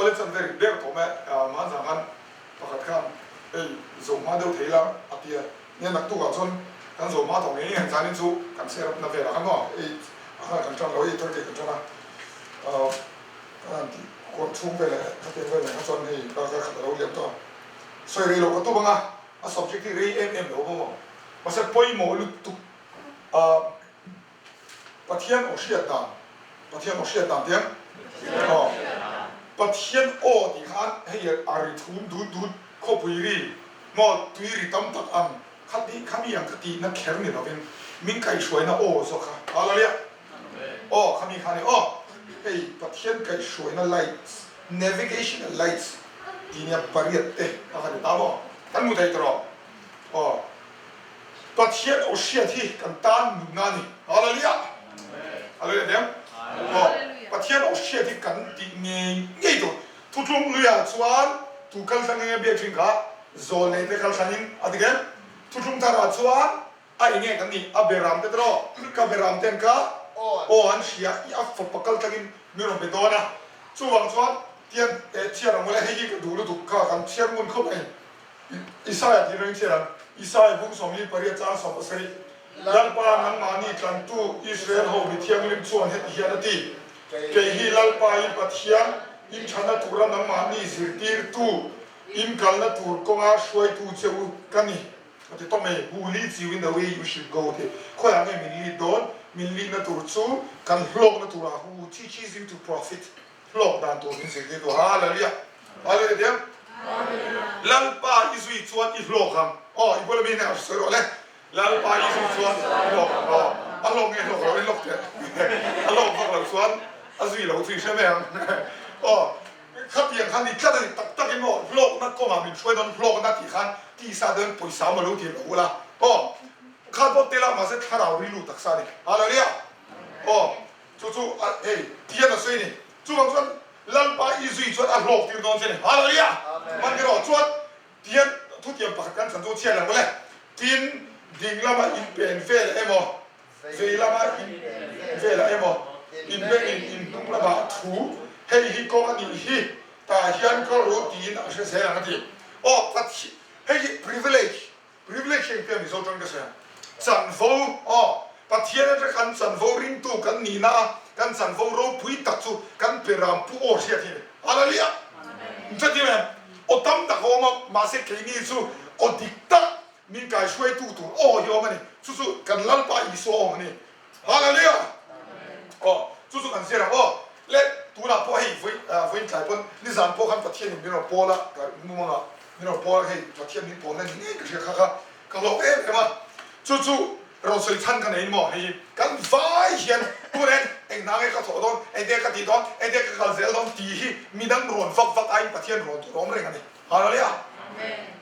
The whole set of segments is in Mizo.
Awle chan ve rik ber tawh mai a, hmanzang khan pakhat khan hei zo hma deuh thei la a ti a, nia naktukah chuan kan zo hma tawh ngei ngei ang zanin chu kan share up na velah khan maw eight ah khan kan tan lo 8:30 kan tan a, kan han tih kual chhung vel leh khatiang vel nen kha chuan hei darkar khat a lo liam tawh a, sawi rei lo ka tum ang a, a subject hi rei em em lo maw mahse pawimawh lutuk a. Pathian aw hriat dan, Pathian aw hriat dan tiang aw Pathian aw tih khan hei a ri thum dut dut khawpui ri maw tui ri tam tak ang kha tih kha mi ang kha tihna kher ni lovin min kaihhruaina aw zawk kha Hallelujah aw kha mi kha ni aw hei Pathian kaihhruaina lights navigational lights tih nia pariat te kha kha ni ta maw kan hmu thei tawh aw. Pathian aw hriat hi kan tan nunna a ni. Hallelujah! Hallelujah diam? Aw, Pathian aw hriat hi kan tih ngei ngei tur. Thutlung luiah chuan tu kal thlang enge biak thin kha zawl nei te kal thlangin a ti em? Thutlung tharah chuan a enge kan nih? A beram te tawh ka beram ten ka aw an hria i a fapa kal thlangin min rawn be dawn a. Chuvang chuan tian chhiar ang mawle hei hi ka duh lutuk kha kan chhiar ngun khawp mai. Isaia tih reng chiah ang. Isaia bung 48 chang 17, Lalpa nangmahni tlantu Israel ho mi thianghlim chuan heti hian a ti, Kei hi Lalpa in Pathian, in thana tura nangmahni zirtirtu, in kalna tur kawnga hruaitu che u ka ni. A ti tawp mai, Who leads you in the way you should go tih khawiah nge min lead dawn? Min lead na tur chu kan hlawkna turah who teaches you to profit Hlawk dan tur min zirtir tu Hallelujah Hallelujah diam Lalpa i zui chuan i hlawk ang aw i bula mi hneh a sawi rawh le Lalpa i zui chuan i hlawk ang aw a hlawk nge hlawk lo in hlawk teh a hlawk vak lo chuan a zui lo chu i hre mai ang aw khatiang khan ni tlat a ni tak tak in maw hlawkna kawngah min hruai dawn hlawkna tih khan tisa dawn pawisa maw lo ti lo ula aw kha pawh tel a mahse thlarau rilru taksa a ni Hallelujah aw Chu chu a hei tian a sawi ni. Chuvang chuan Lalpa i zui chuan a hlawk tir dawn che ni. Hallelujah! Man erawh chuan tian thutiam pakhat kan chan chu chhiat ang mawle. Tin, ding lama in pen vel emaw, vei lama in vel ah emaw, in bengin in hnung lamah thu, hei hi kawng a nih hi, tah hian kal ru tiin a hre zel ang a ti. Aw, Pathian, hei hi privilege Privilege hi engtia Mizo tang ka sawi ang? Chanvo, aw, Pathian atanga kan chanvo ringtu kan nihna a, kan chanvo ropui tak chu kan pe ram pu aw hriat hi a ni. Hallelujah! Inhrethiam em? Aw tam tak a awm a, mahse keini chu aw dik tak min kaihruaitu tur aw hi a awm a ni. Chu chu kan Lalpa Isua aw a ni. Hallelujah! Aw, chu chu kan zir ang aw. Le, tunah pawh hei vawi, vawiin tlai pawn nizan pawh khan Pathianin min rawn pawl a, ka mumangah min rawn pawl a, hei Pathian min pawlna ni ngei ka hria kha kha ka hlawk em em a. Chu chu rawn sawi chhan ka nei ni maw? Hei hi kan vai hian tunen eng hna nge ka thawh dawn, eng te ka tih dawn, eng te ka kal zel dawn tih hi midang rawn vak vak aiin Pathian rawn tur a awm reng a ni. Hallelujah!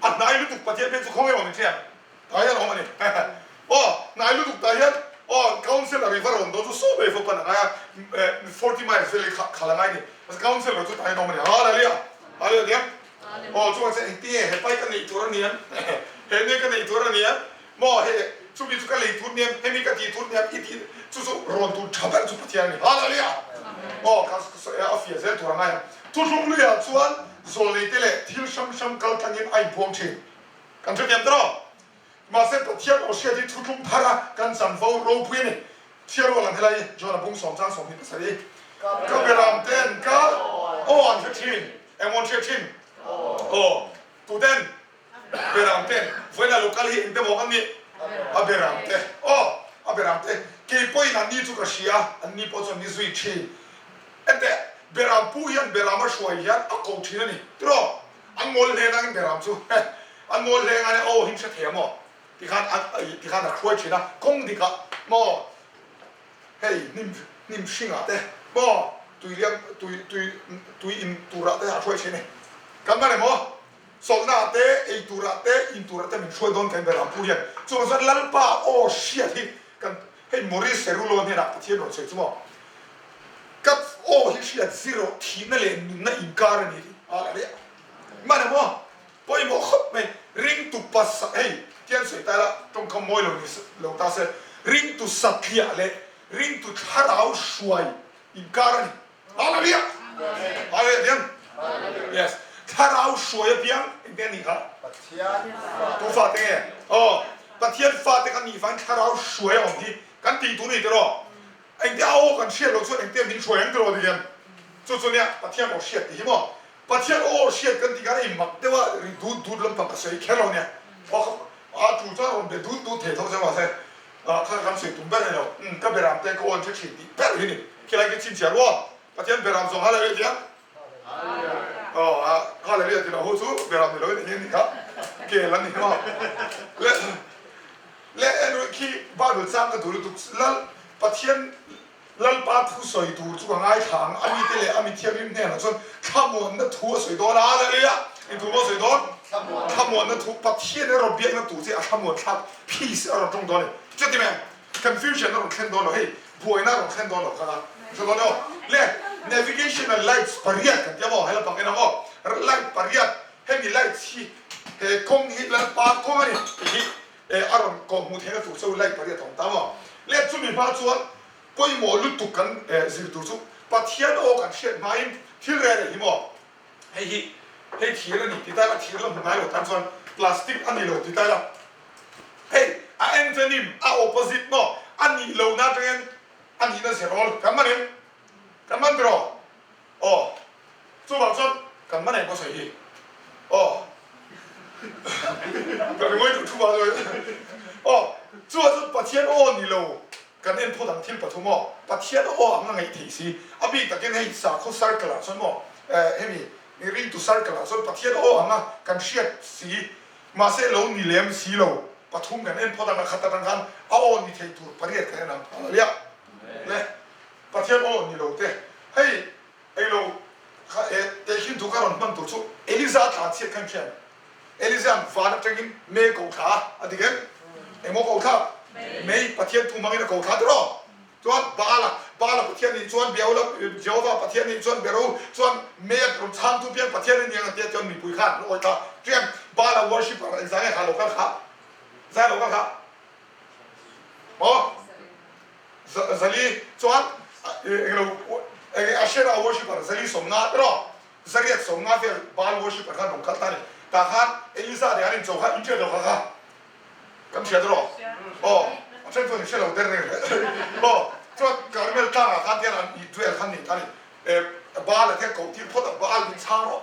A hnai lutuk Pathian phei chu khawnge maw min hria? Tah hian a awm a ni. Aw, hnai lutuk tah hian aw councillor i va rawn dawn chu saw mai fawp an a ngai a, 40 miles vel i khal a ngai a ni. Councillor chu tah hian a awm a ni. Hallelujah! Hallelujah nia. Aw, chuan che engtinge he pai ka neih tur a ni em? He nge ka neih tur a ni em? Maw he chumi chu ka lei tur ni em? Hemi ka tih tur ni em? I tih chu chu rawn tur tha ber chu Pathian a ni. Hallelujah! Aw, ka a fiah zel tur a ngai ang. Thuhlung luiah chuan zawlneite leh thil hrang hrang kal tlangin a inphuang thin. Kan hrethiam ta lo. Mahse Pathian aw hriat hi thutlung thar a kan chanvo ropui a ni. Thiar rual ang helai John a bung sawm chang 27. Ka beram ten ka aw an hre thin. Engmaw an hriat thin? Aw. Tu ten? Beram ten. Vawiin a lo kal hi engte maw kan nih? A beram te. Aw. A beram te. Kei pawhin an ni chu ka hria, an ni pawh chuan ni zui thin. Enteh, beram pu hian beram a hruai hian a ko thin a ni. Tiraw? An ngawl hle nangin beram chu an ngawl hle ngai aw him hre thei a maw tikhan tikhan a hruai thin a kawng dik ah maw hei hnim hnim hring ah te maw tui liam tui tui tui in tur ah te a hruai thin a ni kan man emaw sawlhna ah te ei tur ah te in tur ah te min hruai dawn kan beram pu hian chuvang chuan Lalpa aw hriat hi kan hei Maurice Cerullo hnenah Pathian rawn sawi chu maw Ka aw hi hriat zir rawh, thihna leh nunna inkar a ni tih a la leh a. Hman emaw pawimawh khawp mai, ringtu pasa hei tian sawi ta ila tawngkam mawi lo ni lo ta se, ringtu satliah leh ringtu thlarau hruai inkar a ni. Hallelujah! Hallelujah tiang. Thlarau hruai apiang engte a nih kha? Tu fate nge? Aw, Pathian fate kan nih vangin Thlarau hruai a awm hi kan tih tur a ni tiraw? Engte a aw kan hriat loh chuan engte min hruai ang tiraw ti hian? Chu chu nia Pathian aw hriat tih hi maw? Pathian aw hriat kan tih khan a inmak deuh a, ri dut dut lampang ka sawi kher lo nia. Aw a tul chuan rawn be dut dut thei tho che mahse kha kan sawi tum ber a ni lo. Umm ka beram te ka aw an hre thin tih ber hi ni. Khilai khi chhinchhiah rual Pathian beram zawng hallelujah ti ang. Aw a hallelujah ti lo ho chu beram ni lo in eng eng ni kha kel an ni maw. Le le en khi Bible chang ka duh lutuk Lal Pathian Lalpa thu sawi tur chu ka ngaithla ang, a mite leh a mi thianghlim hnenah chuan thlamuanna thu a sawi dawn a, Hallelujah! Eng thu maw a sawi dawn? Thlamuanna thu, Pathian erawh biakna tur che a thlamuan thlak, peace a rawn tawng dawn a ni. Chuti mai, confusion a rawn thlen dawn lo, hei buaina a rawn thlen dawn lo kha ka hre dawn emaw? Le navigational lights pariat kan ti a maw? Hela pang en ang aw, light pariat, hemi lights hi he kawng hi Lalpa kawng a ni tih hi a rawn kawhhmuh theihna tur chu light pariat a awm ta maw? Le chumi hma chuan Pawimawh lutuk kan zir tur chu Pathian aw kan hriat hmain thil reh reh hi maw? Hei hi hei thir a ni ti ta ila, thir la hmu ngai lo tan chuan plastic a ni lo ti ta ila, hei a antonym, a opposite maw? A nih lohna atangin a nihna zir awl kan man em? Kan man tiraw? Aw, chuvang chuan kan man engpawh sawi hi. Aw, ka ringawi duh thu vang chuan. Aw, chuvang chuan Pathian aw ni lo kan en phawt ang thil pathum aw. Pathian aw ang a ngaih theih si. A bik takin hei sakhaw circle ah chuan maw, hemi ringtu circle ah chuan Pathian aw ang a kan hriat si. Mahse lo ni lem si lo pathum kan en phawt ang a khat atang khan a aw ni thei tur pariat kan en ang. Hallelujah. Le. Pathian aw ni lo te. Hei eilo kha e tehkhin thu ka rawn hman tur chu Eliza thla chhiat khan khian Eliza'n van atangin mei a ko thla a, a dik em? Engmaw ko thla? Mei Pathian thu hmangin a ko thla tiraw? Chuan Baala, Baala Pathian nih chuan Beola, Jehovah Pathian nih chuan Bero chuan mei a rawn chhangtu piang Pathian a ni ang a tia chuan mipui khan an awi thla. Chuan Baala worshipper engzah nge kha lo kal kha? Zai lo kal kha? Maw? Zali chuan englo enge Asherah worshipper Zali sawmnga tiraw zariat sawmnga vel Baal worshipper khan rawn kal ta a ni. Tah khan Eliza leh an incho kha in hriat lo kha kha kan hria tiraw? Aw a then chuan in hre lo der reng aw chuan Karmel tlangah khan tian an duel khan nei ta a ni. Baal a tian koh tir phawt a Baal min chhang rawh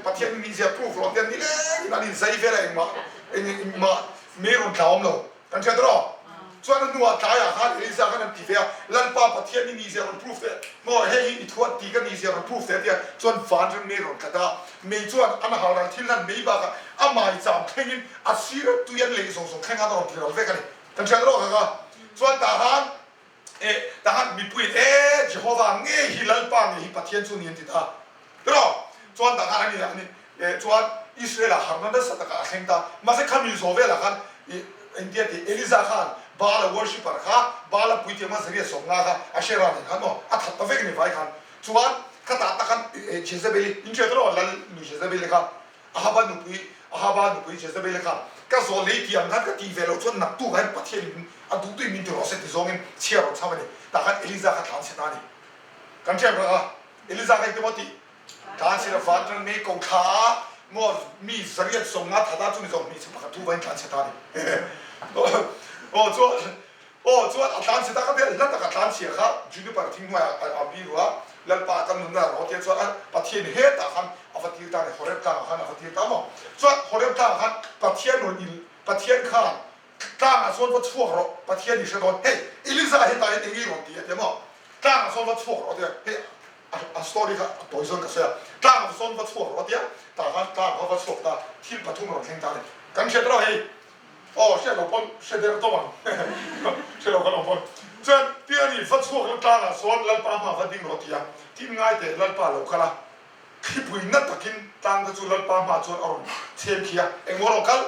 Pathian min mizia proof rawh tian nilengin an inzai vel a engmah engmah mei rawn tla awm lo. Kan hriat rawh. Chuan a hnuah tlaiah khan Elisa khan an ti ve a, Lalpa Pathian i nihzia rawn proof teh, maw hei hi i thuat tih ka nihzia rawn proof teh a ti a, chuan van rin mei rawn tlat a, mei chuan an hal ral thil hlan mei bakah a maicham thlengin a sira tui an leh zawng zawng thleng khan a rawn ti ral vek a ni. Kan hriat rawh kha kha. Chuan tah khan eh tah khan mipuiin e Jehovah ngei hi Lalpa ngei hi Pathian chu ni an ti ta. Tiraw? Chuan tah khan a ni a ni eh chuan Israel ah harna nasa takah a thleng ta. Mahse khami zawh velah khan ih engtia tih Eliza khan Baal-a worshipper kha Baal-a puithiam a Zariah sawmnga kha Asherah nen khan maw a that ta vek a ni vai khan. Chuan khatah tak khan eh Jezebel-i in hria tiraw lal nu Jezebel-i kha Ahaba nupui Ahaba nupui Jezebel-i kha ka zawh lei tih ang khan ka tih ve loh chuan naktuk ah hian Pathian in a duhtuin min ti rawh se ti zawngin chhiar rawn chham a ni. Tah khan Eliza kha tlan chhe ta a ni. Kan hriat kha kha. Eliza kha engtimaw tih? Tlan chhe ta van ṭang mei ko thla a maw mi zariat sawmnga tha ta chu mi zawng hmeichhe pakhat thu vain tlan chhe ta ni. Aw chuan aw chuan a tlan chhe ta kha vel hla tak a tlan chhia kha juniper thing hnuaiah a bi ruah Lalpa kan nunna rawh tia chuan a Pathian hetah khan a va tir ta ni Horeb tlangah khan a va tir ta maw? Chuan Horeb tlangah khan Pathian rawn in Pathian khan Tlangah sawn va chhuak rawh, Pathian i hre dawn. Hei, Eliza hetah hian eng nge rawn ti a ti a maw? Tlangah sawn va chhuak rawh a ti a, hei a story kha a tawi zawn ka sawi a. Tlangah sawn va chhuak rawh a ti a, tah khan tlang kha va chhuak ta, thil pathum rawn thleng ta a ni. Kan hriat rawh hei, aw hriat lo pawn hre der tawp ang, hre lo kan awm pawn. Chuan tia ni va chhuak la tlangah sawn Lalpa hma va ding rawh a ti a, tin ngai teh Lalpa lo kal a, thlipui na takin tlang te chu Lalpa hma chuan a rawn chhem khi a, engmaw rawn kal?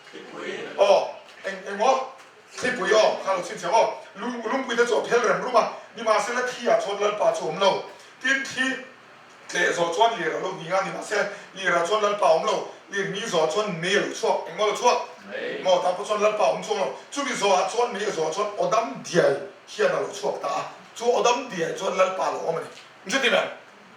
Aw, eng engmaw? Thlipui aw, kha lo chhinchhiah aw. Lung lungpui te chu a phel rem rum a, nimahsela thi ah chuan Lalpa chu awm lo. Tin, thi tleh zawh chuan lir a lo hning a, nimahse lir ah chuan Lalpa awm lo. Lir hning zawh ah chuan mei a lo chhuak, engmaw lo chhuak? Maw, tah pawh chuan Lalpa awm chuang lo. Chumi zawh ah chuan mei a zawh ah chuan awdam diai hian a lo chhuak ta a, chu awdam diai chuan Lalpa a lo awm a ni. Chuti mai.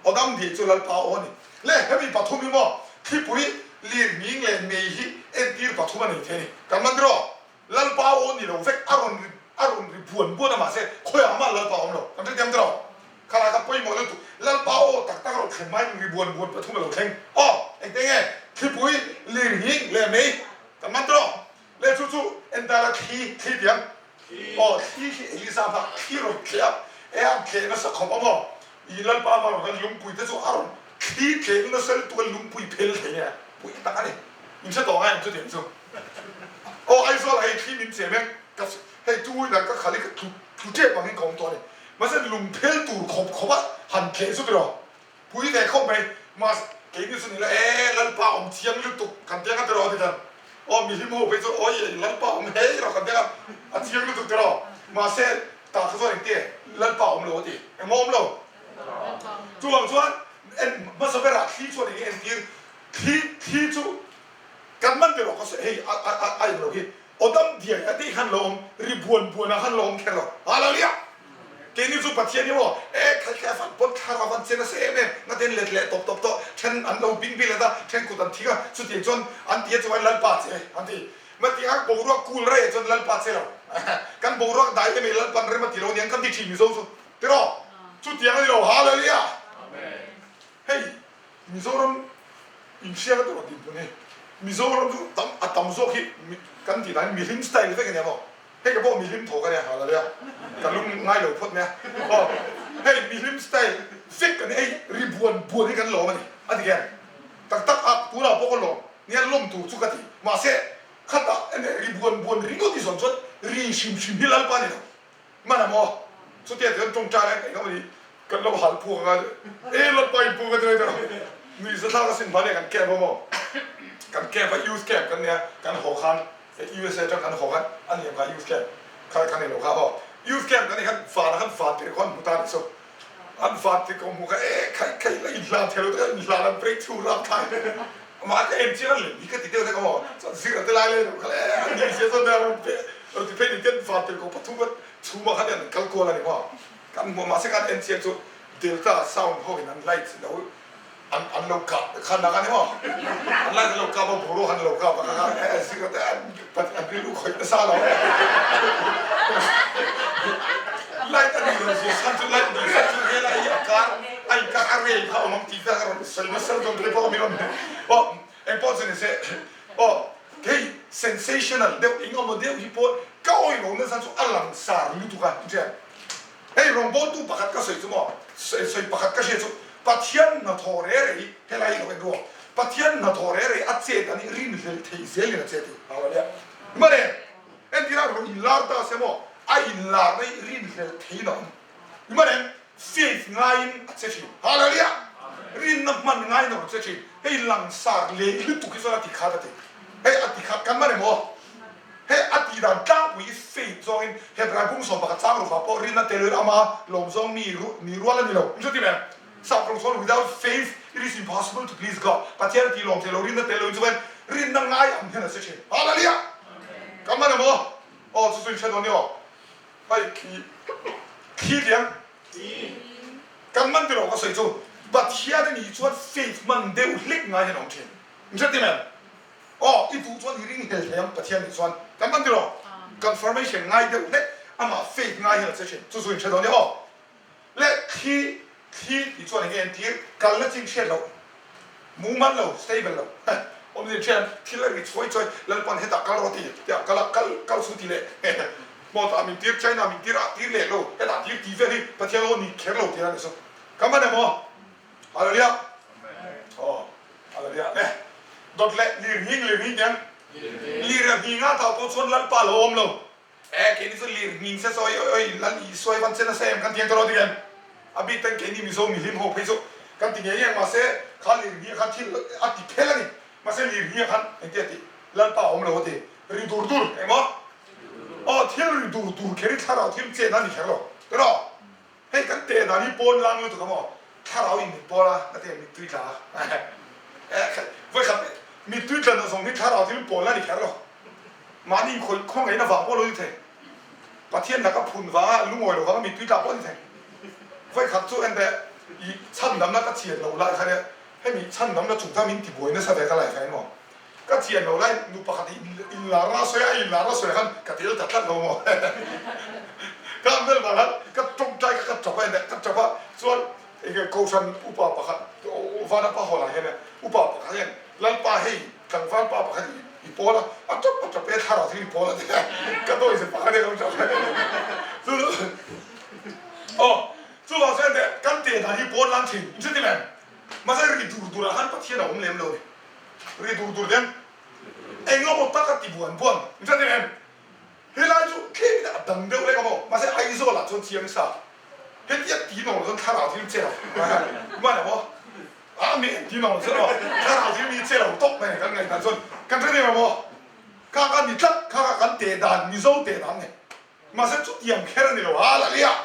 Awdam diai chu Lalpa aw a ni. Le, hemi pathum hi maw? Thlipui, lirnghing leh mei hi entir pathum a nei thei a ni. Kan man tiraw? Lalpa aw ni lo vek a rawn ri a rawn ri buan buan a mahse khawiah mah Lalpa a awm lo. Kan hrethiam tiraw? Khalai kha pawimawh lutuk. Lalpa aw tak tak a rawn thlen hmain ri buan buan pathum a lo thleng. Aw, engte nge? Thlipui, lirnghing leh mei. Kan man tiraw? Leh chu chu entala thli, thli tiang. Aw, thli khi Elisa hmah thli rawn tleh a, e a tleh nasa khawp a maw? I Lalpa hmah rawn khan lungpui te chu a rawn thli tleh nasa lutuk a lungpui phel thei nge? Pui tak a ni. In hre tawh ngai em chutiang chu? Aw, Aizawl ah hei thli min che mek, ka hei two wheeler ka khal hi ka tlu tlu tep angin ka awm tawh a ni. Mahse lung phel tur khawp khawp a han tleh chu tiraw? Pui ve khawp mai, mas keini chu nila e Lalpa awm chiang lutuk kan tiang a tiraw ti dan aw mihlim ho phei chu awi e Lalpa awm hei rawh kan tiang a a chiang lutuk tiraw mahse tah kha chuan engti Lalpa awm lo a ti engmaw awm lo chuvang chuan en hmasa berah thli chuan enge entir thli thli chu kan man tiraw ka sawi hei a a a a englo hi aw dam diai a tih khan lo awm ri buan buan ah khan lo awm kher lo Hallelujah. Keini chu Pathian hi maw e khai khai a fan pawn thlarau an che nasa em em, nga ten let leh tawp tawp tawh, then an lo bing bil a ta, then kut an thing a, chutiang chuan an ti a chuan Lalpa che an ti. Mati a boruak kul rei ah chuan Lalpa che lo, kan boruak dai em ei Lalpan rem a ti lo aniang kan ti thin Mizo chu tiraw? Chutiang a ni lo, Hallelujah! Hei Mizoram inhriat a tur a dinhmun hi Mizoram chu tam a tam zawk hi kan tih dan hi mihlim style vek a nia maw? Hei ka pawh mihlim thaw ka nia Hallelujah ka lung ngai lo phawt mai a aw hei mihlim style vek kan hei ri buan buan hi kan lawm a ni a ti khian tak tak a tunah pawh ka lawm nia lawm tur chu ka ti mahse khatah enge ri buan buan ringawt i zawn chuan ri hrim hrim hi Lalpa ni lo hman a maw chutia chuan tawngtai lai ngaih ngam a ni kan lo hal phuak anga e Lalpa in puk a ti mai ta nuihza thlak asin hmane kan camp a maw kan camp a youth camp kan nia kan haw khan USA atang kan haw khan a ni ang kha youth camp kha kan nei lo kha aw youth camp kan nei khan van ah khan van tirh khaw an hmu ta a nih chu an van tirh khaw hmu kha e khai khai la inhlan thei lo te kha inhlan an break through ram thlai amah ka en chiang a lem hi ka ti deuh hlek a maw chuan zir a te lai lai lo kha e an ni sia chuan rawn pe rawn ti phei ni ten van tirh khaw pathum a chhum ah khan an kal kual a ni maw kan hmu mahse khan en chiang chu delta sound ho in an light lo An an lo kap khan a ni maw? An lai an lo kap a, boruak an lo kap a, kha kha e zir te an an rilru khawih nasa lo. Light a nih lo zia chhan chu light nih chhan chu helai hi a kar a in kar a rei kha awm ang tih vel a rawn sawi nasa lutuk ang pawh a mi rawn aw engpawh chu ni se aw hei sensational deuh eng emaw deuh hi pawh ka awih lo nasa chu a langsar lutuk a inhria. Hei rawngbawltu pakhat ka sawi chu maw, sawi pakhat ka hria chu Pathian hnathawh re rei helai hi lo en ruak, Pathian hnathawh re rei a chet a nih rinhlelh theih zelin a chet hi Hallelujah. Mane entirah rawn inlar ta se maw, a inlarna hi rinhlelh theihin a awm. Mane faith ngaiin a che thin. Hallelujah. Rinna hman ngaiin a rawn che thin. Hei langsar leh lutuk hi chuan a ti khat a ti. Hei a ti khat kan mane maw? Hei a tih dan tlangpui i faith zawngin Hebrai bung 11 chang rufa pawh rinna tel in ama lawm zawng mi mi rual a ni lo. Inhre ti em? Sap rawng chuan without faith it is impossible to please God. Pathian a tih lawm thei lo rinna tel lo in chuan rinna ngai ang hian a si thin. Hallelujah! Ka man em aw? Aw chu chu in hre dawn ni aw. Hei thli thli tiang kan man ti lo ka sawi chu Pathian a nih chuan faith hman deuh hlek ngai hian a awm thin. Inhre ti em? Aw, i duh chuan i ring hel thei ang Pathian nih chuan kan man tiraw? Confirmation ngai deuh hlek amah faith ngai hian a che thin. Chu chu in hre dawn nia aw. Leh thli, thli tih chuan enge entir? Kalna chin hriat loh, mumal lo, stable lo. Heh, awmzia in hriat thil a ri chhuai chhuai, Lalpan hetah kal rawh ti, tiah kal a, kal, kal chu ti leh. Heh, maw tah min tir, China min tir a, tir leh lo, hetah tir tih vel hi Pathian aw ni kher lo tih a ni chu. Ka man em aw? Hallelujah. Aw, hallelujah. Le, dawt leh lir nghing lir nghing tiang. Lir a nghing a tah pawh chuan Lalpa lo awm lo. E, keini chu lir nghing se sawi oi oi Lal Isua i van che nasa em kan tiang tawh lo ti em? A bik ten keini Mizo mihlim ho phei chu kan ti ngei ngei mahse kha lir nghing khan thil a ti phel a ni. Mahse lir nghing khan engtia ti Lalpa awm lo a ti. Ri dur dur engmaw? Aw, thil ri dur dur kher hi thlarau thil chet a ni kher lo. Tiraw? Hei kan teh dan hi pawn lang lutuk a maw? Thlarau in min pawl a, ka ti a, mittui tla a. Vawi khat mittui tla na zawng hi thlarau thil pawl a ni kher lo. Mahni inkhawih khawngaihna vang pawh lo ni thei. Pathian laka phun vanga lungawi lo vanga mittui tla pawh ni thei. Vawi khat chu enteh i chhandamna ka chian loh lai kha nia. Hemi chhandamna chungchang min tibuai nasa ve ka life ah hian maw? Ka chian lo lai nu pakhat hi inlarna a sawi a, a inlarna sawi khan ka tel ta tlat lo maw? Ka ang vel vang khan ka tawngtai kha ka tap a, ka tap a, chuan enge kohhran upa pakhat Vanapa hall ah hian upa pakhat hian Lalpa hei tlangval pa pakhat hi i pawl a, a tap a tap e thlarau thil i pawl a tia ka dawi pakhat hian ka lo tap a, chu aw chuvang chuan teh kan teh dan hi pawn lang thin, inhre em? Mahse ri dur durah khan Pathian a awm lem lo ni. Ri dur dur hian eng emaw tak a ti buan buan. Min hre em? Helai chu tlemin a dang deuh lek a maw? Mahse Aizawl ah chuan chiang sa. Hetia ti nawng lo chuan thlarau thil che lo. Hman a maw? Amen ti nawng lo chuan aw thlarau thil mi che lo tawp mai kan ngaihdan chuan kan hre em a maw? Kha kha ni tlat, kha kha kan teh dan, Mizo teh dan ni. Mahse chutiang kher a ni lo, Hallelujah!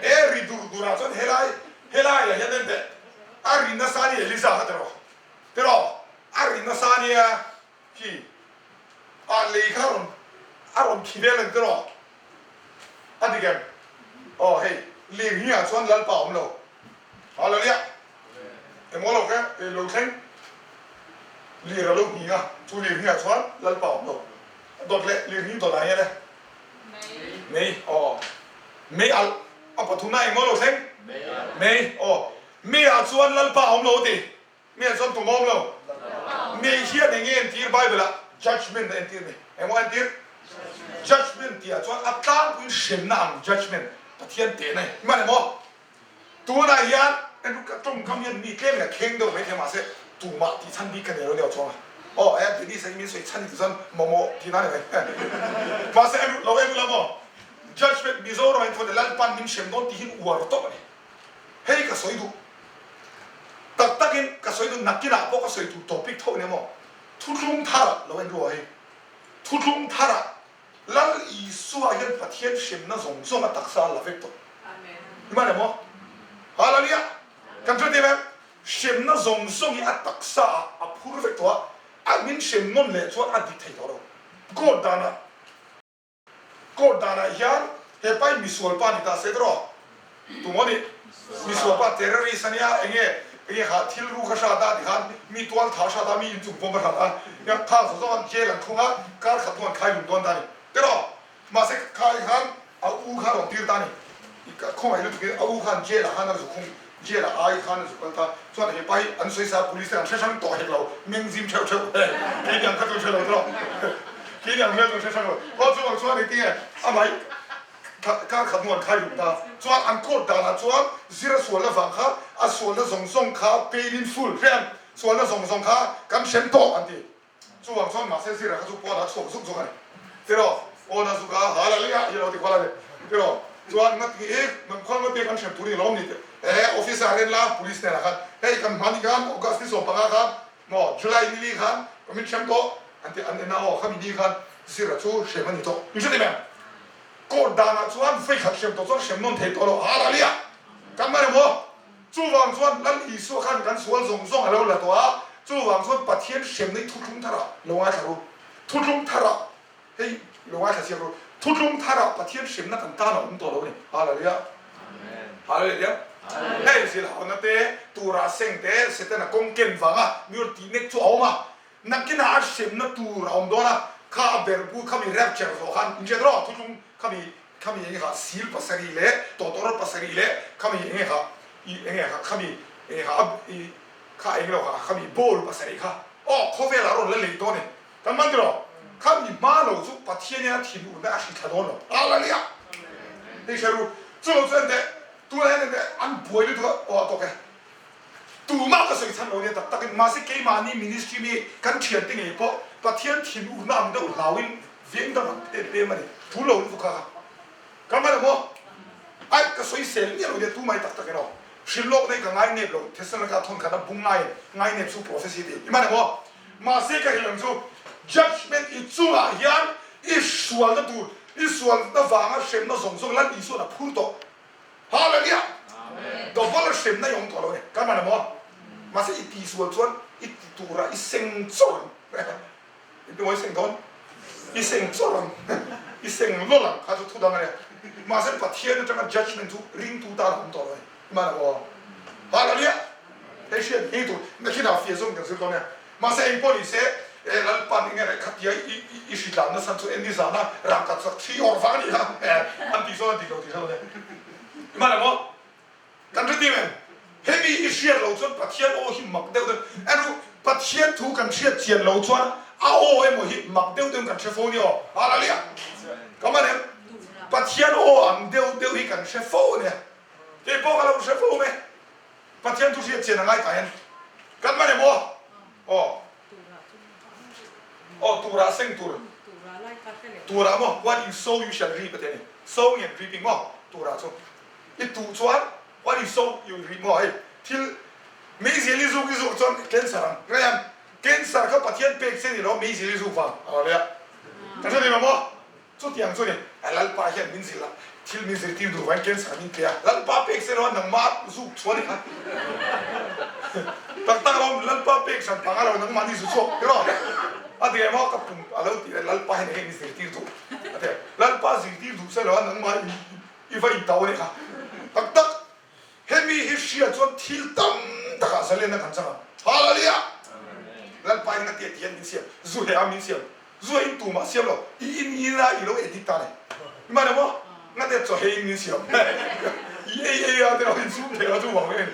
E ri dur durah chuan helai helaiah hian en teh, a ri nasa ni Elisa kha tiraw? Tiraw? A ri nasa nia khi a lei kha rawn a rawn khi vel a ni tiraw? A dik em? Aw hei lir hi ah chuan Lalpa a awm lo. Hallelujah! Engmaw lo kha e lo thleng lir a lo nghing a, chu lir hi ah chuan Lalpa a awm lo. Dawt leh lir hi dawt ah hian e. Mei aw. Mei alh a pathumna engmaw lo thleng? Mei aw. Mei ah chuan Lalpa a awm lo ti. Mei ah chuan tum a awm lo. Mei hian eng nge entir Bible ah judgement a entir ni. Engmaw a entir? Judgement tih ah chuan a tlangpuiin hremna ang judgement Pathian tehna hi. Hman emaw? Tunah hian tawngkam hian mi tlem leh kheng deuh maithei mahse tumah tih chhan bik ka nei lo nia chuang a. Aw he Dennis a hi min sawi chhan hi chuan mamawh tih na ni mai. Mahse a lut lo em ula maw? Judgement Mizoram ah hian chuan Lalpan min hrem dawn tih hi uar tawp a ni. Hei ka sawi duh tak takin ka sawi duh nakinah pawh ka sawi tur topic tho nia maw? Thuthlung thar lo en ruah hei. Thuthlung tharah Lal Isua hian Pathian hremna zawng zawng a taksa a la vek tawh. Hman em aw? Hallelujah! Kan hre tir em? Hremna zawng zawng hi a taksa ah a phur vek tawh a, a min hrem nawn leh chuan a dik thei tawh lo. Court danah Court danah hian he pa hi misual pa ni ta se tawh. Tumaw nih? Misual pa terrorist a nia, enge enge kha thil ru kha hrat a tikhan mi tual tha hrat a, mi inchung pawm a hrat a, nia kha zawh zawng an jail an khung a, kar khat hnu an khai lum dawn ta a ni. Tiraw? Mahse kha khan a u kha a rawn tir ta a ni. Khawngaih lutuk in a u khan jail ah khan a zu khung, jail ah ai khan a zu kal ta. Chuan he pa hi an sawi sa police te an hre hrang tawh hek lo, meng zim theuh theuh he kei niang kha chu an hre lo tiraw? Kei niang hmel chu an hre hrang lo. Aw chuvang chuan engtinge amah hi Kar khat hnu an khai hlum ta. Chuan an court danah chuan zira sualna vang kha a sualna zawng zawng kha paid in full hriam sualna zawng zawng kha kan hrem tawh an ti. Chuvang chuan mahse zira kha chu pawnah a chhuak zuk zuk a ni. Tiraw pawnah zuk a hallelujah hi a lo ti kual a ni. Tiraw chuan ngati e nang khual ngati kan hrem tur i lo ni tih e officer en la police hnenah khan hei kan hmani khan August ni 15 khan maw July ni li khan ka min hrem tawh an ti an en a aw khami ni khan zira chu hrem a ni tawh. In hre ti mem? Court danah chuan vei khat hrem tawh chuan hrem nawn thei tawh lo Hallelujah! Kan man emaw? Chuvang chuan Lal Isua khan kan sual zawng zawng a lo la tawh a, chuvang chuan Pathian hremna hi thuthlung tharah lo ngaithla ru. Thuthlung tharah hei lo ngaithla chiang ru. Thuthlung tharah Pathian hremna kan tan a awm tawh lo a ni. Hallelujah! Hallelujah! Hei zilhauhna te, tura seng te, Setana kawng ken vanga mi rawn tih nek chu a awm a, Nakinah a hremna tur a awm dawn a, kha a berbu khami rapture zawh khan inhriat rawh, thuthlung khami khami enge kha sil pasarih leh tawtawrawt pasarih leh khami enge kha i enge kha khami enge kha a i kha eng lo kha khami bowl pasarih kha aw khawvelah a rawn la lei dawn e kan man tiraw khami hma lo chu Pathian hian a thinurna a hri thla dawn lo Hallelujah hei hre ru chu lo chu enteh tunah hian enteh an buai lutuk a aw a tawk e. Tumah ka sawi chhan lo nia tak takin, mahse keimahni ministry mi kan thiante ngei pawh Pathian thinurna ang deuh hlauin veng dang an pem pem a ni. Thu lo lutuk kha kha ka hman emaw? Aih ka sawi sel miah lo nia tumah hi tak takin aw. Hrilh lawk nei ka ngai nep lo, Thessalonike thawn khat a bung ngai ngai nep chu prophecy ti i hman emaw? Mahse ka hrilh ang chu judgement i chungah hian i sualna tur, i sualna vanga hremna zawng zawng Lal Isuan a phur tawh. Hallelujah! Double hremna i awm tawh lo e, ka man emaw? Mahse i tihsual chuan i ti turah i seng chawr ang. I ti maw i seng dawn? I seng chawr ang. I seng lawlh ang kha chu thu dang a nia. Mahse Pathian atanga judgement chu ringtu tan a awm tawh lo e, i man emaw? Hallelujah! Hei hriat ngei tur nakinah fiah zawng kan zir dawn nia. Mahse eng pawh ni se, e Lalpan enge reh khatia i i hritlan nasa chu en ni zana rangkhat chak thi awrh vang a nih kha e an tih chuan a dik lo tih hre lo nia. I man emaw? Kan hre tim em? Hemi i hriat loh chuan Pathian aw hi mak deuh deuh en ru, Pathian thu kan hriat chian loh chuan a aw emaw hi mak deuh deuhin kan hre fo nia aw. Hallelujah! Ka man em? Pathian aw ang deuh deuh hi kan hre fo ania. Kei pawh ka lo hre fo mai. Pathian thu hriat chian a ngai ta hian kan man em aw? Aw. Aw turah seng tur. Turah maw? What you sow you shall reap a ti a ni. Sowing and reaping maw? Turah chu. I tuh chuan what you sow you will reap maw? Hei thil meizial i zuk i zuk chuan cancer ang. Rei ang. Cancer kha Pathian pek che ni lo meizial i zuk vang a lo leh a. Ka hre thei lo maw? Chutiang chu ni, a Lalpa hian min zilh a, thil min zirtir duh vangin cancer min pe a, Lalpa pek se lo a nangmah zuk chhuah a ni kha. Tak tak lo, Lalpa pek hran pang a lo nangmah ni zu chhuak tir aw. A ti emaw ka pum a lo tih leh Lalpa hian enge min zirtir duh a ti a, Lalpa zirtir duh se lo a nangmah i va intau a ni kha. Tak tak. Hemi hi hria chuan thil tam takah zalenna kan chang ang. Hallelujah! Lalpa in a tia ti hian min siam, zu heh a min siam, zu ah in tumah siam lo, i in in a i lo edit ta le. I man emaw? Nga te chaw heh in min siam. I ei ei a te lo in sum thei lo chu vang vek a ni.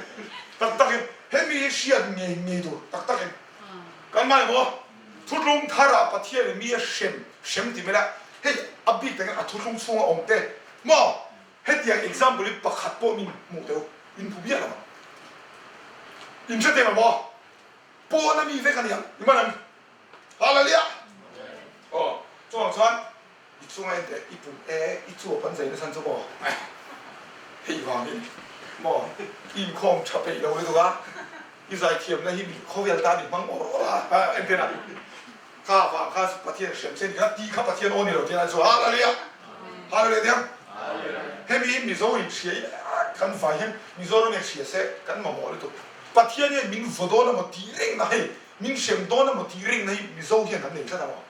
Tak tak in hemi hi hriat ngei ngei tur tak tak in kan man emaw? Thutlung tharah Pathian in mi a hrem hrem ti mai la, hei a bik takin a thutlung chhunga awm te maw? Hetiang example hi pakhat pawh min hmuh teh u, in hmu miah lo ang. In hre teh maw? Pawn a mi vek a niang, i man ang. Hallelujah! Aw, chuvang chuan i chunga en teh, i pum e, i chuap an zai nasa chu maw? Hei vangin maw i inkhawm tha peih lo lutuk a, i zaithiamna hi mi khawvel tan i hmang awr awr a, entir a. Kha vang kha Pathian hrem che ni kha tih kha Pathian aw ni lo tih a chu Hallelujah Hallelujah tiang hemi hi Mizo in hria i kan vai hian Mizoram hian hria se kan mamawh lutuk Pathian hian min vaw dawn emaw tih reng na hei min hrem dawn emaw tih reng na hi Mizo hian kan nei tlat emaw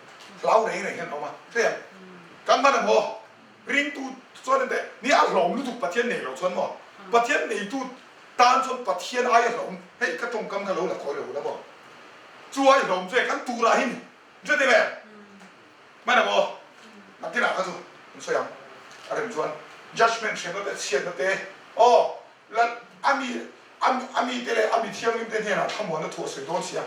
hlau reng reng hian an awm a hria kan hman emaw ringtu chuan ente ni a hlawm lutuk Pathian nei lo chuan maw Pathian neitu tan chuan Pathian aia hlawm hei ka tawngkam kha lo la khawi lo la maw Chu ai hlawm chu e kan tur ah hin hre ti ve hman ang aw nakinah kha chu an sawi ang a rem chuan judgement hremna te chhiatna te aw lal a mi a mi te leh a mi thianghlim te hnenah thlamuanna thu a sawi dawn si a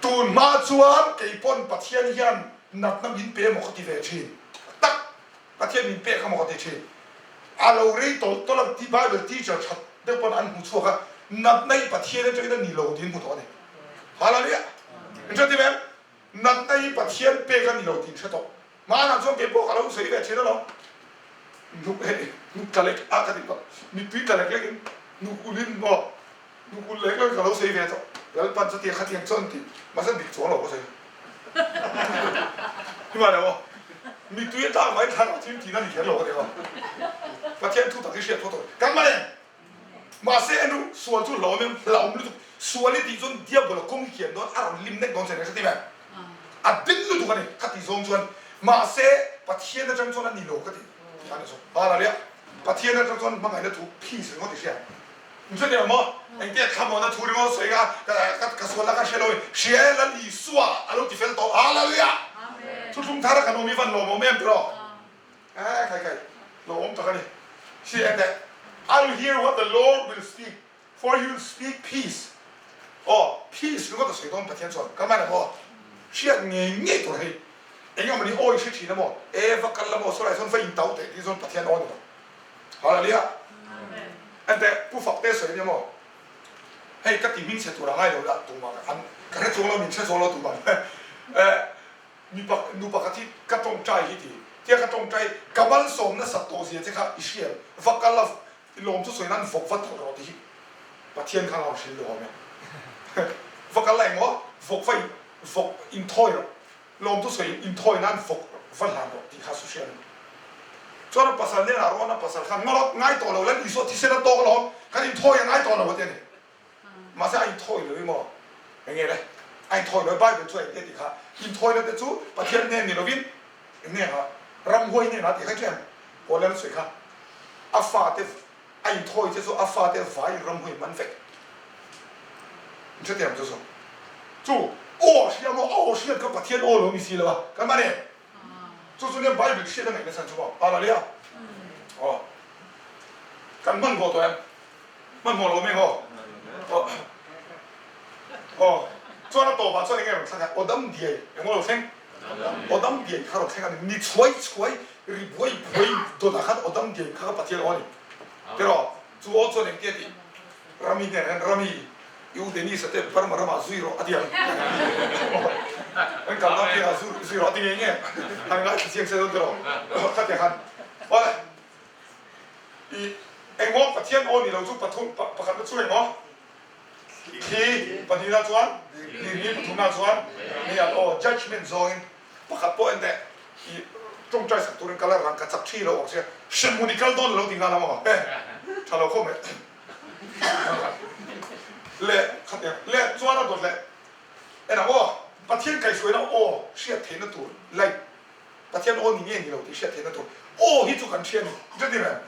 tun hma chuan kei pawn Pathian hian natna min pe emaw ka ti ve thin tak Pathian min pek a maw ka ti thin. A lo rei tawlh tawlh a, Bible teacher tha deuh pawn an hmu chhuak a, natna hi Pathian atangin a ni lo tiin hmu tawh a ni. Hallelujah! In hre tim em? Natna hi Pathian pek a ni lo tiin hre tawh. Hmanah chuan kei pawh ka lo sawi ve thin alawm. Hnuk hei, hnuk tla lek a ka ti tawh. Mittui tla lek lekin hnuk ulin maw, hnuk ul lek lekin ka lo sawi ve tawh. Lalpan chutia khatiang chuan ti, mahse dik chuang lo ka sawi. Himah lo aw. Mitui a tlak vain thlarau thim tihna ni kher lo ka ti aw. Pathian thu tak hi hriat phawt aw. Kan mah em? Mahse en ru, sual chu hlawm em? Hlauhawm lutuk. Sual i tih chuan diabol a kawng i kian dawn, a rawn lim nek dawn che nia hre ti em? A din lutuk a ni ka ti zawng chuan. Mahse Pathian atang chuan a ni lo ka ti. Ti khan a sawi. Hallelujah. Pathian atang chuan hmangaihna thu peace ringawt i hria. Chuti ang maw? Engtia thlamuanna thu ringawt sawi kha ka sual a ka hre lo in hria e Lal Isua a lo ti fel tawh. Hallelujah! Thuthlung thar a kan awm hi van lawmawm em tiraw? Eh khai khai lawmawm tak a ni. See and that I will hear what the Lord will speak for he will speak peace. Aw peace ringawt a sawi dawn Pathian chuan ka man emaw hriat ngei ngei tur hei eng emaw ni aw i hre thin emaw e va kal emaw saw lai sawn va intau teh tih chuan Pathian aw ni lo. Hallelujah! Enteh, Pu Fakte sawi ania maw? Hei ka ti hming chhe tur a ngai lo la, tumah ka an ka hre chuang lo, min hre chuang lo tumah eh mipa nu pakhat hi ka tawngtai hi ti tia ka tawngtai ka malsawm nasat tawh zia che kha i hria em? Va kal a i lawm chu sawi nan vawk va tawlh rawh ti hi Pathian khan a rawn hrilh duh awm e. Va kal la engmaw vawk va in vawk inthawi rawh. Lawmtu sawiin inthawi nan vawk va hlan rawh tih kha su hria a ni. Chuan a pasal hnenah rawn a pasal khan ngarawt ngai tawh lo lan Isua thisen a tawk alawm, kan inthawi a ngai tawh lo a ti a ni. Mahse a inthawi lo i maw? Enge le? A inthawi lo i Bible chu a intia tih kha inthawina te chu Pathian hnen ni lovin hnenah ramhuai hnenah tih kha i hria em? Paul an sawi kha a fate A inthawi te chu a fate vai ramhuai man vek. In hrethiam chu chu. Chu aw hria maw? A aw hriat kha Pathian aw lo ni si lo a, kan man e. Chu chu nia Bible hriat a ngaih nasa chu maw? Pa la lia. Aw. Kan hmanhmawh tawh em? Hmanhmawh lo meng aw. Aw. Aw. Chuan a tawpah chuan enge rawn thleng a? Aw dam diai. Engmaw lo thleng? Aw dam diai kha rawn thleng a ni. Ni chhuai chhuai ri buai buai dawtah khan aw dam diai kha ka Pathian aw a ni. Tiraw? Chu aw chuan engtia tih? Rami hnenah hian Rami, i u Dennis-a te Burma ramah zui rawh a ti ang. An kalna piangah zui rawh a ti ngei nge? Han ngaithla chiang se dawn tiraw? Khatiang khan awle i engmaw Pathian aw ni lo chu pathum pakhatna chu engmaw thli pahnihna chuan lirni pathumna chuan ni an aw judgement zawngin pakhat pawh en teh i tawngtai sak turin kal a rang ka chak thi lo awk sia hremhmun i kal dawn lo ti nghal ang aw he tha lo khawp mai. Leh khatiang leh chuan a dawt leh en ang aw, Pathian kaihhruaina aw hriat theihna tur light Pathian aw ni nge ni lo tih hriat theihna tur aw hi chu kan hria ni chuti reng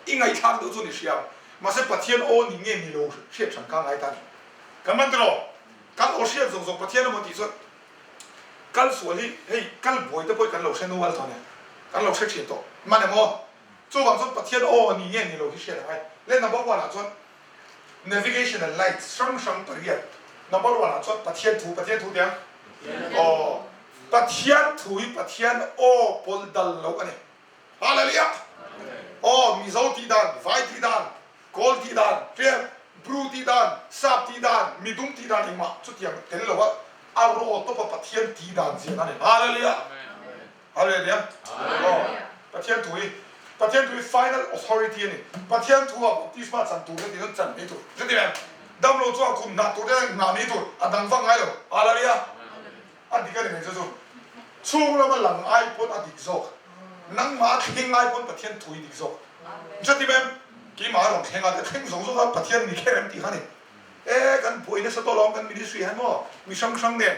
i ngaihthlak deuh chu ni hria ang mahse Pathian aw ni nge ni lo hriat hran kha ngai ta ni kan man tiraw kan aw hriat zawng zawng Pathian emaw tih chuan kal sual hi hei kal buai te pawh hi kan lo hre nual tawh nia kan lo hre thin tawh man em aw. Chuvang chuan Pathian aw ni nge ni lo hi hriat a ngai. Le number one ah chuan navigational lights hrang hrang pariat. Number one ah chuan Pathian thu, Pathian thu tiang? Aw. Pathian thu hi Pathian aw pawl dal lo a ni. Hallelujah! Aw, Mizo tih dan, Vai tih dan, Kawl tih dan, hriat, Bru tih dan, Sap tih dan, Midum tih dan engmah chutiang tel lo a, a raw tawpa Pathian tih dan zian a ni. Hallelujah! Hallelujah. Aw, Pathian thu hi, Pathian thu hi final authority a ni. Pathian thu ah baptisma chan tur te tih chan mai tur. Chuti em? Damlo chuan khum hnah tur te hnah mai tur, a dang vak ngai lo. Hallelujah. A dik a ni mai chu chu. Chhung lama lang ai pawn a dik zawk. Nangmah a thleng ai pawn Pathian thu hi dik zawk. Chuti em? Keimah a rawn thleng a, thleng zawng zawng a Pathian ni kher em tih kha ni. E kan buai nasa tawh lawm kan ministry hian maw mi hrang hrang nen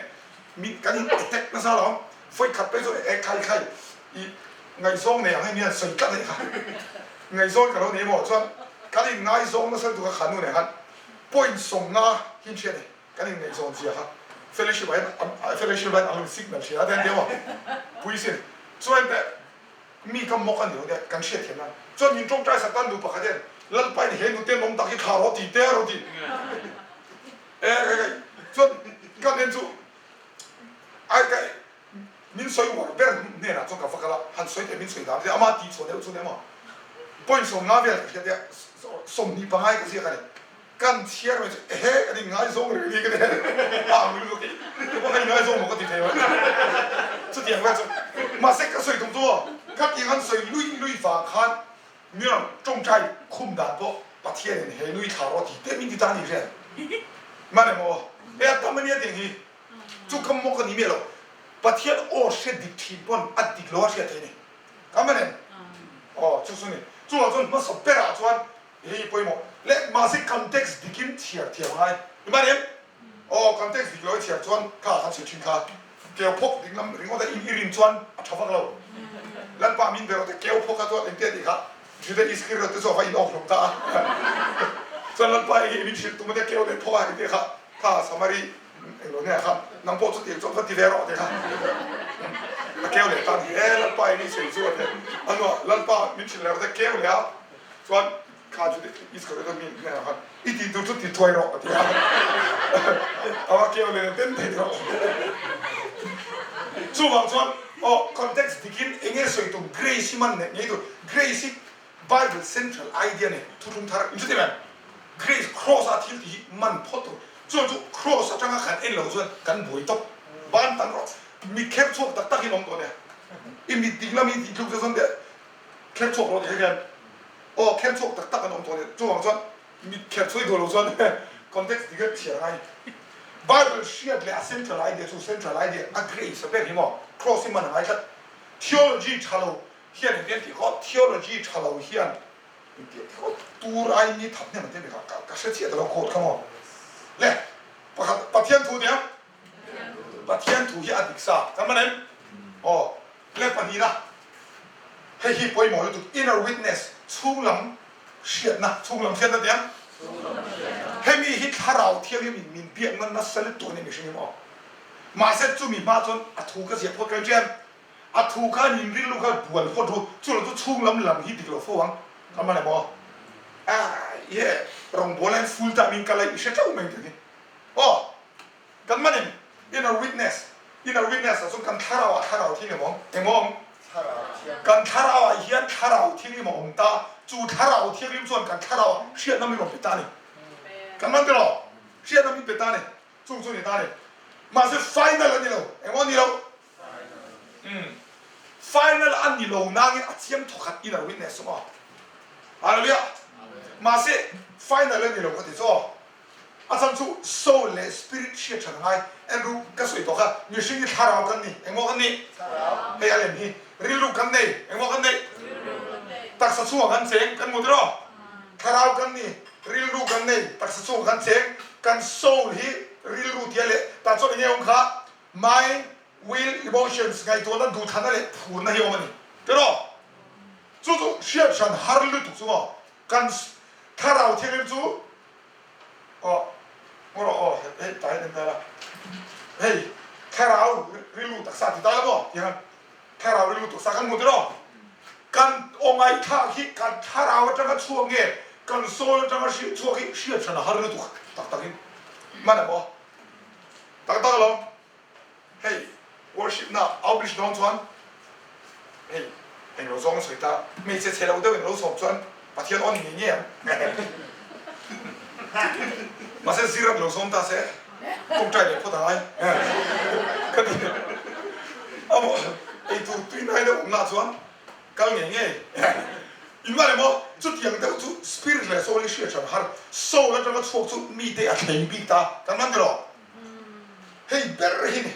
mi kan in attack nasa lawm vawi khat phei chu e khai khai i ngaihzawng nei ang hei mian sawi tlat a ni kha ngaihzawn ka lo nei maw chuan kan in ngaizawng nasa lutuk a kha nu nen khan point sawmna hi in hria ni kan in ngaihzawn zia kha fellowship ah hian fellowship ah hian an lo signal thin a te an ti a maw puisin chuan teh Mi ka mawk a ni lo deuh, kan hriat thiam nan. Chuan min tawngtai sak tan nu pakhat hian, Lalpain he nute mawng tak hi thla rawh ti te a rawn ti. E kai kai, chuan ka hnen chu ai kai min sawi uar ber hnenah chuan ka va kal a, han sawi teh min sawi dan te ama tih chhuah deuh chu emaw point 50 vel ka hriat a, 25 ka ziak a ni. Kan chhiar mai chu ehe kan inngaizawng reng ni ka ti a ang lutuk i tupawh kan inngaizawng maw ka ti thei mai chutiang vel chu mahse ka sawi tum chu aw khatiang an sawi lui lui vang khan mi rawn tawngtai khum dan pawh Pathianin he nui thla rawh ti te min ti ta ni hriat man emaw he a tam ania tiang hi chu ka mawk a ni miah lo Pathian aw hre dik thin pawn a dik lo a hriat thei ni ka man em aw chu chu ni chuvang chuan hmasa berah chuan Hei pawimawh leh mahse context dikin chhiar thiam a ngai. I man em? Aw, context dik lo i chhiar chuan kha kan sawi thin kha. Keu phawk ding lam ringawt a in i rin chuan a tha vak lo. Lalpa min ber awte keu phawk a chuan engtia tih kha Juda Iskariot te chu a va in awk hlawm ta a. Chuan Lalpa i min hrilh tum ania keu leh phawk a engtia kha kha Samari englo hnenah khan nang pawh chutiang chuan va ti ve rawh tih kha a keu leh ta a ni. E Lalpa i min sawi chu a ti a hnuah Lalpa min hrilh leh rawh te keu leh a. Chuan kha chu Iskariot a mi hnenah khan i tih tur chu ti thuai rawh a ti a, a va keu leh den thei rawh. Chuvang chuan aw context dikin eng nge sawi tum grace hi man leh ngei tur grace hi Bible central idea nei thuthlung thar in chuti em grace cross a thil tih hi man phawt tur chuan chu cross atanga kan en lo chuan kan buai tawp ban tan rawh mit kher chhuak tak tak in awm tawh nia i mit ding lam i tih tluk chuan chuan Kher chhuak rawh ti hian aw kher chhuak tak tak an awm tawh a ni. Chuvang chuan mit kher chhuai duh lo chuan context dik a chhiar a ngai. Bible hriat leh a central idea chu central idea a grace a ber hi maw cross hi man a ngai tlat. Theology tha lo hian engtin tih khaw theology tha lo hian engtin tih khaw tur ai ni that hnem an ti a ka hre chiah ta lo quote kha maw le pakhat Pathian thu nia Pathian thu hi a dik sa kan man em aw le pahnihna Hei hi pawimawh lutuk, inner witness, chhunglam hriatna, chhunglam hriatna tih ang. Hemi hi Thlarau Thianghlim in min biakna nasa lutuk a ni mihring hi maw? Mahse chumi hma chuan a thu ka ziah phawt ka ṭian. A thu khan in rilru kha bual phawt ru, chu lo chu chhung lam lam hi dik lo fo ang. Ka man em aw? Ah, ye, rawngbawla hian full time in kal a i hre ṭeuh mai ang hi. Aw, kan man em? Inner witness, inner witness ah chuan kan thlarau ah thlarau thianghlim a awm. Eng aw awm? Kan thlarau ah hian thlarau thianghlim a awm ta, chu thlarau thianghlim chuan kan thlarau ah hriatna min rawn pe ta a ni. Kan man tiraw? Hriatna min pe ta a ni. Chung chu ni ta a ni. Mahse final a ni lo. Eng aw ni lo? Umm. Final a ni lo nangin a chiang thawkhat inner witness chu maw? Hallelujah! Mahse final a ni lo ka ti chu aw. A chhan chu soul leh spirit hriat than a ngai. Andrew, ka sawi tawh kha, mihring hi thlarau kan ni. Engmaw kan nih? Hei a lem hi. Rilru kan nei. Engmaw kan neih? Taksa chhungah kan cheng, kan hmu tiraw? Thlarau kan ni, rilru kan nei, taksa chhungah kan cheng. Kan soul hi rilru tia leh tah chuan enge awm kha? Mind, will, emotions, ngaihtuahna, duhthlanna leh phurna hi awm a ni. Tiraw? Chu chu hriat hran har lutuk chu maw? Kan thlarau thianghlim chu aw ngaw rawh aw hei tah hian en ta ila hei thlarau rilru taksa ti ta ila maw ti hian thlarau rilru taksa kan hmu tiraw kan aw ngaihthlak hi kan thlarau atanga chhuak nge kan soul atanga hriat chhuak hi hriat hran a har lutuk tak takin hman em aw tak tak alawm. Hei worship na outreach dawn chuan hei englo zawng a sawi ta, hmeichhe chhe lo deuh in lo sawm chuan Pathian aw ni ngei ngei ang. Mahse zir an lo sawm ta se tawngtai leh phawt a ngai ka ti. Amaw eitur tui nai deuh awm lah chuan kal ngei ngei. In mah emaw chutiang deuh chu spirit leh soul hi hriat hran har, soul atanga chhuak chu mite a thleng bik ta kan man tiraw? Hei ber hi ni.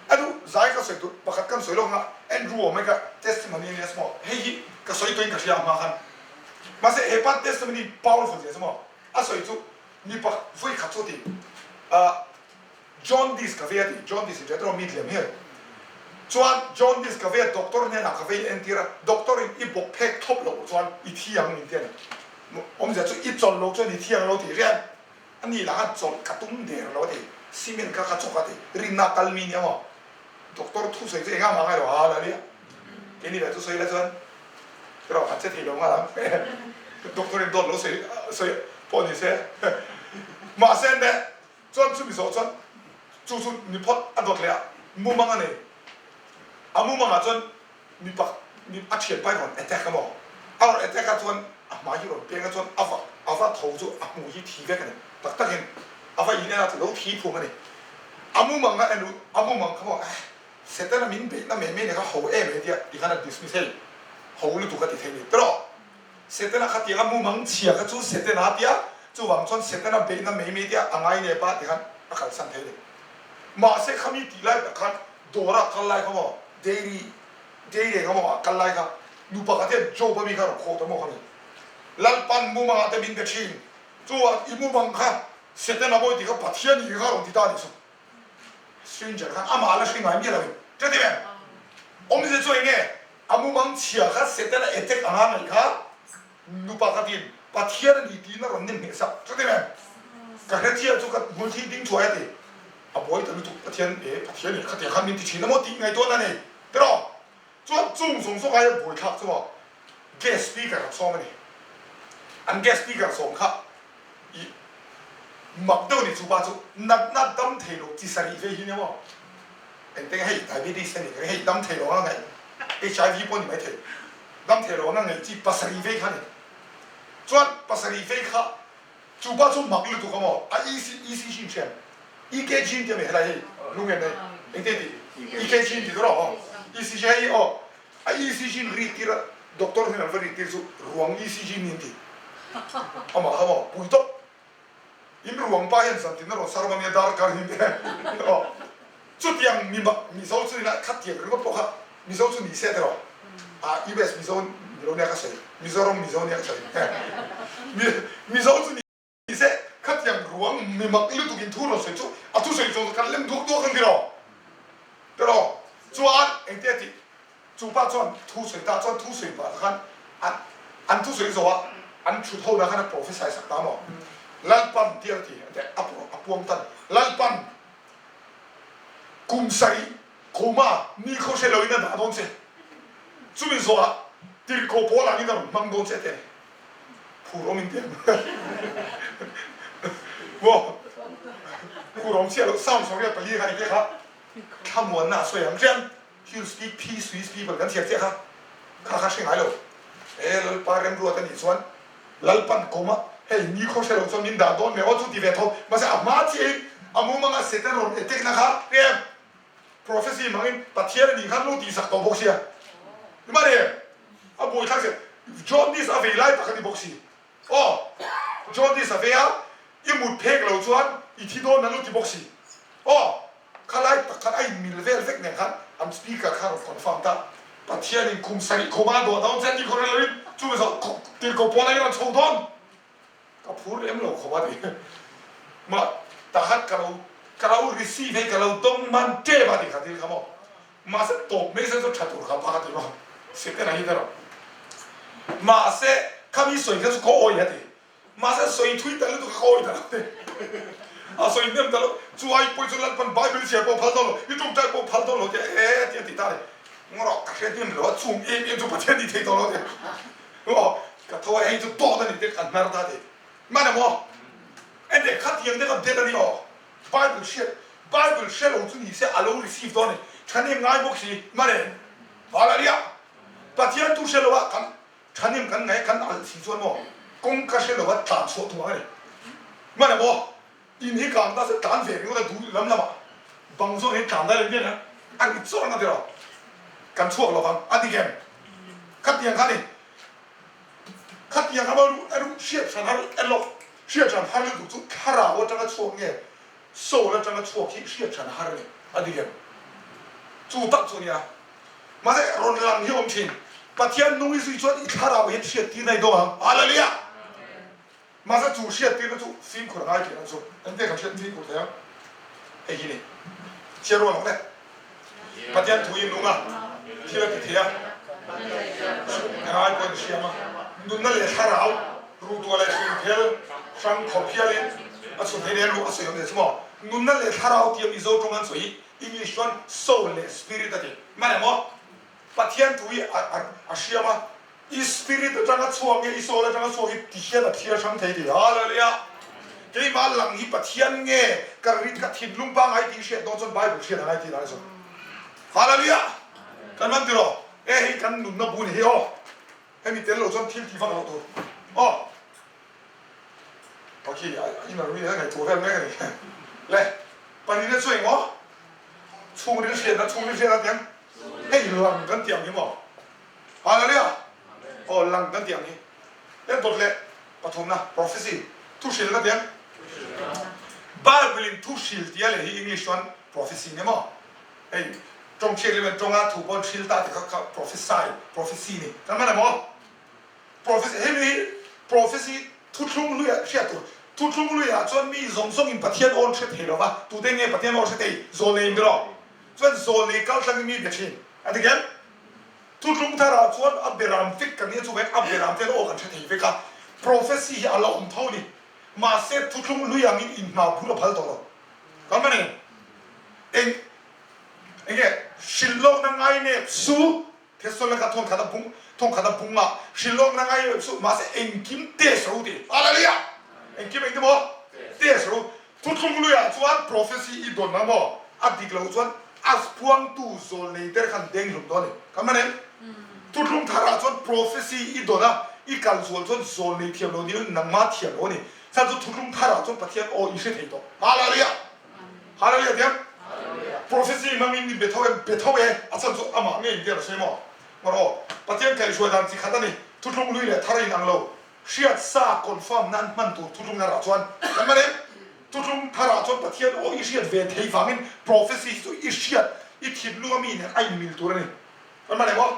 A duh zai ka sawi tur pakhat kan sawi lawk anga Andrew awm mai kha testimony a nia smaw hei hi ka sawi tawhin ka hria a hma khan. Mahse he pa testimony powerful zia chu maw a sawi chu mipa vawi khat chu a ti ah jaundice ka vei a ti jaundice in hria tawh mi tlem hian chuan jaundice ka vei a doctor hnenah ka vei entir a doctor in i bawk phek thlawp loh chuan i thi ang min ti a ni awmzia chu i chawlh loh chuan i thi ang lo tih hria. A ni lah khan chawlh ka tum der lo a ti, cement kha ka chawk a ti, rinna kal mi nia maw? Doctor thu sawi chu engah mah ngai lo a la nia, keini lah chu sawi la chuan erawh kan che thei lo nghal ang, doctor in dawt lo sawi sawi pawh ni se, mahse ne chuan chumi zawh chuan chu chu ni phawt a dawt leh a mumang a nei, a mumangah chuan Mipa a thianpa hi rawn attack a maw? A rawn attack a chuan a hmai hi rawn peng a chuan a va a va tho chu a hmu hi thi vek a ni. Tak takin a va in en a chu lo thi phung a ni. A mumang a en a mumang kha maw eh Setana min beihna mai mai nia kha ho em e tia tikhan a dismiss hei ho lutuk a ti thei ni tiraw? Setana kha tianga mumang chhia kha chu Setana a tia chuvang chuan Setana beihna mai mai tia a ngai nep a tikhan a kalsan thei ni. Mahse khami tih lai tak khan dawra kal lai kha maw Dairy Dairy eng emaw ah kal lai kha nu pakhat hian Job a mi kha a rawn khawh ta maw kha ni. Lalpan mumangah te min be thin. Chu ah i mumang kha Setana mawi tih kha Pathian i kha a rawn ti ta a nih chu. Stranger khan amah la hre ngai miah lo in. Ṭha ti em? Awmzia chu eng nge? A mumang chhia kha Setana attack anga ngaih kha Nu pakhatin Pathian a ni tiin a rawn nem hmeh sak. Chuti em? Ka hrethiam chu ka hmulthi ding thuai a ti. A buai ta lutuk Pathian e, Pathian in khatiang khan min ti thin a maw tih ngaihtuahna a nei. Tiraw? Chuan chung zawng zawng aia buaithlak chu maw guest speaker an sawm a ni. An guest speaker sawm kha i mak deuh a ni chu pa chu natna dam thei lo chi sarih ve hi nia maw? Engtenge hei diabetes a ni ka ring hei dam thei lo anga ngaih HIV pawh a ni maithei. Dam thei lo anga ngaih chi pasarih vei kha a ni. Chuan pasarih vei kha chu pa chu mak lutuk a maw? A EC ECG in hriat EKG in ti a mi helai hei lungen nei engte ti EKG in ti tur aw ECG hei aw a ECG in ri tir a doctor hian an va ri tir chu ruang ECG ni an ti amah kha maw pui tawp In ruang pa hian zantin a rawn sarm a nia dar kar hi nge aw. Chutiang mi mak Mizo chu ila khatiang ringawt pawh kha Mizo chu ni se tiraw ah US Mizo ni lo nia ka sawi Mizoram Mizo nia ka sawi Mizo chu ni se khatiang ruang mi mak lutuk in thu rawn sawi chu a thusawi zawng chu kan lem duak duak ang tiraw tiraw chuan engtia tih Chu pa chuan thu sawi ta chuan thu sawi pah khan an an thu sawi zawh a an thut ho na khan a prophesy sak ta maw? Lalpan tia ti a puang tan. Lalpan kum sarih khuma nikhaw hre loin a dah dawn che. Chumi zawhah tirhkoh pawl angin a rawn hmang dawn che a ti a ni. Phur awm in ti ang. Maw? Phur awm chiah loh Psalm 24 kha enge kha thlamuanna a sawi ang chian. He'll speak peace to his people kan chhiar chiah kha kha kha hre ngai lo. E Lalpa remruat a nih chuan Lalpan kawm a hei ni khaw hre lo chuan min dah dawn mai aw chu ti ve tho. Mahse a hma chiahin a mumanga Satan rawn attack na kha em prophecy hmangin Pathian a nih khan lo tihsak tawh bawk sia. Nimahni a buaithlak che jaundice a vei lai tak a ni bawk si. Aw, jaundice a vei a, i mut phek lo chuan i thi dawn a lo ti bawk si. Aw, khalai tak khan a inmil vel vek nen khan an speaker kha a rawn confirm ta. Pathianin kum sarih khuma a dawh dawn che tih khaw rel loin chumi zawh tirhkoh pawl a i rawn chho dawn. Ka phur lem lo khawp a ti. Mah takhat ka lo ka lo receive hei ka lo dawng hman tep a ti kha thil kha maw. Mahse tawp mai se chu tha tur kha phak a ti maw. Satan a hi ta lo. Mahse khami sawi kha chu ka awi a ti. Mahse sawi thui ta lutuk kha ka awi ta lo ti. A sawi hnem ta lo. Chu ai pawh chu Lalpan Bible chhiar pawh phal dawn lo, i tawngtai pawh phal dawn lo ti a e ti a ti ta a ni. Ngawrah ka hriat hnem lo a chung em em chu Pathian ni thei tawh lo ti a. Aw, ka tho a, hei chu dawt a ni te ka hnar ta ti. Hman emaw? Ente khatiang te ka bet a ni aw. Bible hriat, Bible hre lo chu ni se a lo receive dawn a ni. Thahnem ngai bawk si, hman e. Hallelujah! Pathian tu hre lo a kan thahnem kan ngai kan alh si chuan maw kawngka hre lo a tlan chhuah tum ang a ni. Hman emaw? In hi kang ta se tlan ve ringawt a duh lam lamah bang zawng hian tlan dai lo hian a rit zawk ang a ti lo. Kan chhuak lo vang a dik em? Khatiang kha a ni. Khatiang a ruh a ruh hriat hran har e lawk hriat hran har lutuk chu thlarau atanga chhuak nge soul atanga chhuak hi hriat hran har a ni a dik em? Chu tak chu a nia. Mahse rawn lang hi a awm thin. Pathian nung i zui chuan i thlarau hian hriat tirna i dawng ang. Hallelujah! Mahse chu hriattirna chu fimkhur a ngai tih ang chu engte kan hriat fimkhur thei ang? Hei hi ni. Chhiar rual ang le. Pathian thu in nung a, thil a ti thei a, ngai pawhin a hriam a, nunna leh thlarau, ruhtuah leh hlimphel hrang khawp hialin a chhun thei nen ruh a sawi awm leh chu maw? Nunna leh thlarau tia Mizo tawng an sawi hi English chuan soul leh spirit a ti. Hman emaw? Pathian thu hi a hriam a, I spirit atanga chhuak nge i soul atanga chhuak hi ti hian a thliar hrang thei ti. Hallelujah! Keimah lang hi Pathian nge ka rit ka thinlung pangngai tih hriat dawn chuan Bible hriat a ngai tih dan a ni chu. Hallelujah! Kan man tiraw? E hei kan nunna bu ni hi aw. Hemi tel lo chuan thil tih vak loh tur. Aw. Pakhi a inner ri a ngaihtuah vel mek a ni. Le, pahnihna chu engmaw? Chhungril hriatna, chhungril hriatna tiang hei lang kan tih ang hi maw? Hallelujah! Aw, lang kan tih ang hi. He dawt leh pathumna, prophecy, thu hrilhna tiang. Bible in thu hril tia leh hi English chuan prophecy ni maw? Hei tawng thianghlim hian tawnga thu pawh an hril ta ti kha kha prophesy, prophecy ni. Kan hman em aw? Prophecy, hemi hi prophecy thuthlung hluiah hriat tur. Thuthlung hluiah chuan mi zawng zawngin Pathian awn hre thei lova, tute nge Pathian awn hre thei? Zawlnei in biraw? Chuan zawlnei kal tlangin mi be thin. A ti khem? Thuthlung tharah chuan a beram vek kan nia chuvangin a beram te aw kan hre thei vek a. Prophecy hi a la awm tho a ni. Mahse thuthlung hlui angin inhna bur a phal tawh lo. Kan hman em? Eng enge hrilhlawkna ngainep su Thessalonikaah thawnkhat a bung thawnkhat a bung a, hrilhlawkna ngainep su mahse engkim test ro ti. Hallelujah! Engkim engti maw? Test ro. Thuthlung luiah chuan prophecy i dawn ang maw? A dik loh chuan a puangtu zawlnei ber khan deng hlum dawn a ni. Kan hman em? Thuthlung tharah chuan prophecy i dawn a, i kal zual chuan zawlnei thiam lo niin nangmah thiam lo a ni. Chhan chu thuthlung tharah chuan Pathian aw i hre thei tawh. Hallelujah! Hallelujah tiang? Prophecy hmangin i be tho em? Be tho e. A chhan chu amah ngei intian a sawi maw? Ngawr aw. Pathian kaihhruai dan chi khat a ni. Thuthlung lui leh thar a inang lo. Hriat sa confirm nan hman tur thuthlung tharah chuan kan hman em? Thuthlung tharah chuan Pathian aw i hriat ve thei vangin prophecy hi chu i hriat, i thinlung a mi nen a inmil tur a ni. Kan hman em aw?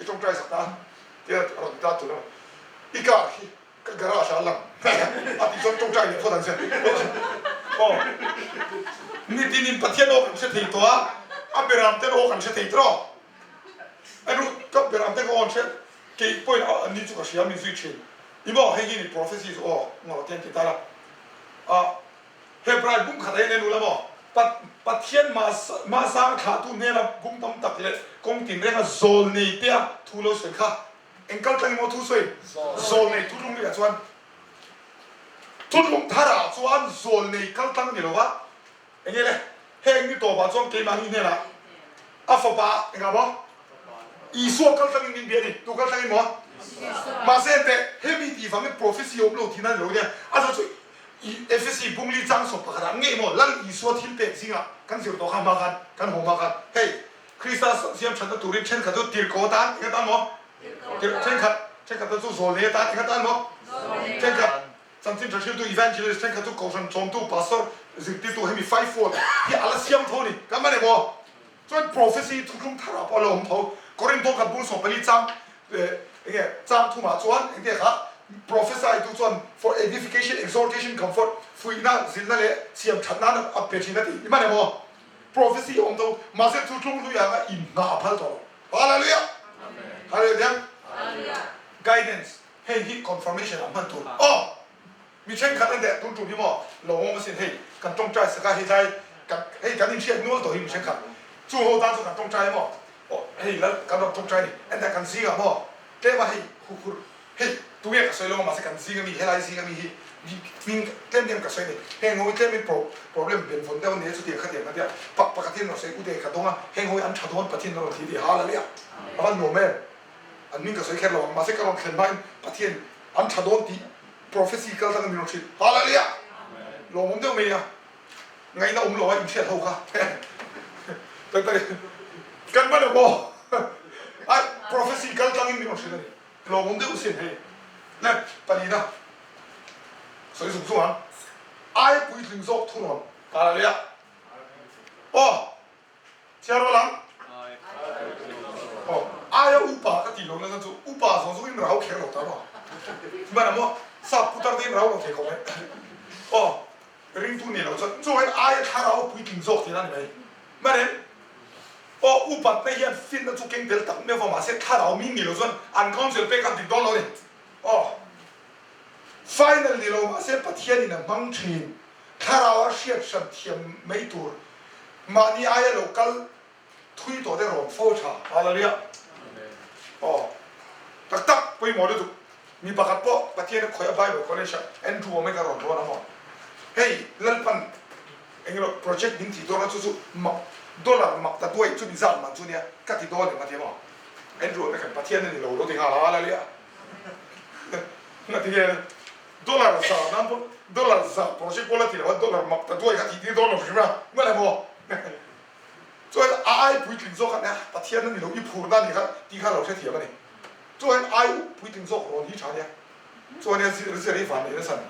I tawngtai sak ta a, tia a rawn ti ta tur a, i car hi ka garage ah a lang a tih chuan tawngtai leh phawt ang che. Aw, nitinin Pathian aw kan hre thei tawh a, a beram ten aw kan hre thei tawh. Anu ka ber ang te ka awn hriat kei pawhin a ni chu ka hria min zui thin i maw hei hi ni prophecy chu aw ngaw te an ti ta la. Ah, Hebrai bung khat a en ula maw? Pathian hmasang thlahtu hnena bung tam tak leh kawng tinrenga zawl nei tea thu lo sawi kha eng kal tlang emaw thu sawi? Zawl nei thu tlung leh ah chuan Thuthlung tharah chuan zawl nei kal tlang ni lova enge le? Heng ni tawpah chuan keimahni hnenah a fapa engah maw? Isua kal tlangin min bia a ni. Tu kal tlangin maw? Mahse enteh, hemi tih vangin prophecy awm lo tihna a ni lo nia. A chhan chu Efesi bungli chang sawm pakhatah ngei maw Lal Isua thil pek zingah kan zir tawh kha hma khan, kan haw hma khan, hei Krista siam thatna turin thenkhat chu tirhkoh atan eng atan maw? Thenkhat, thenkhat chu zawlnei atan eng atan maw? Thenkhat Chanchin tha hriltu Evangelist thenkhat chu Kohhran chawmtu Pastor zirtirtu hemi fivefold hi a la siam tho a ni. Kan man em aw? Chuan prophecy thuthlung tharah pawh a la awm tho. Korinth khat bung 14 chang enge chang thumah chuan engte kha prophesy tu chuan for edification, exhortation, comfort fuihna, zilhna leh siam that nan a pe thin a ti. I man em aw? Prophecy a awm tho. Mahse thuthlung hlui anga inhna a phal tawh lo. Hallelujah! Hallelujah! Guidance. Hei hi confirmation ah hman tur aw mi thenkhat an deh tun tum hi maw lo awm asin hei kan tawngtai sak a hei tlai kan hei kan inhriat nual tawh hi mi thenkhat chung ho tan chu kan tawngtai maw aw hei lal kan rawn tawngtai ni enda kan zing ah maw tlem a hei huphurh hei tunge ka sawi lo a mahse kan zing ami helai zing ami hi hming tlem tlem ka sawi ni heng ho hi tlem in pro problem benvawn deuh ania chutiang khatiang kha tia pak pakhat hian rawn sawi u te ka dawng a heng ho hi an tha dawn Pathian a rawn thi tih hallelujah a van nuam em. An hming ka sawi kher lo ang, mahse ka rawn thlen hmain Pathian an tha dawn tih prophecy kal tlang a min rawn hrilh. Hallelujah! Lawmawm deuh mai a, ngaihna awm lo a inhriat ho kha. Tak tak in kan hman ang aw. Ai, prophecy kal tlangin min rawn hrilh a ni. Lawmawm deuh sin hei. Le, palina sawi zung zung ang. Ai puitling zawk thu rawn. Hallelujah! Aw! Chhiar rual ang? Aw, aia upa ka tih lohna chuan chu upa zawng zawng in rau kher lo ta maw? Hman ang maw? Sap putar te in rau lo thei khawp mai. Aw, ringtu nih loh chuan chuan aia thlarau puitling zawk tihna a ni mai. Hman em? Aw, upatna hian finna chu keng tel tak meuh va mahse thlarau min nih loh chuan an council pek a dik dawn lo a ni. Aw, final ni lo mahse Pathianin a hmang thin. Thlarau a hriat hran thiam mai tur mahni aia lo kal thui tawh te rawn fo tha. Hallelujah. Aw tak tak pawimawh lutuk. Mi pakhat pawh Pathian a khawih a Bible College ah Andrew awm in ka rawn rawn a maw. Hei Lalpan eng emaw project min tih dawn a chu chu mak dollar mak ta duai chu mi zat man chu nia ka ti dawn em a ti a maw. Andrew awm in Pathian a ni lo lo ti nghal a Hallelujah. Nga ti nge Dollar za nan pawh dollar za project pawh la ti lo a, dollar mak ta duai kha tih tir dawn lo hrim a, nge maw? Chuan a ai puitling zawk a nia, Pathian a ni lo, i phurna a nih kha tih kha lo hrethiam a ni. Chuan ai puitling zawk rawn hi tha nia, chuan nia zir zir hi van neih nasa ni.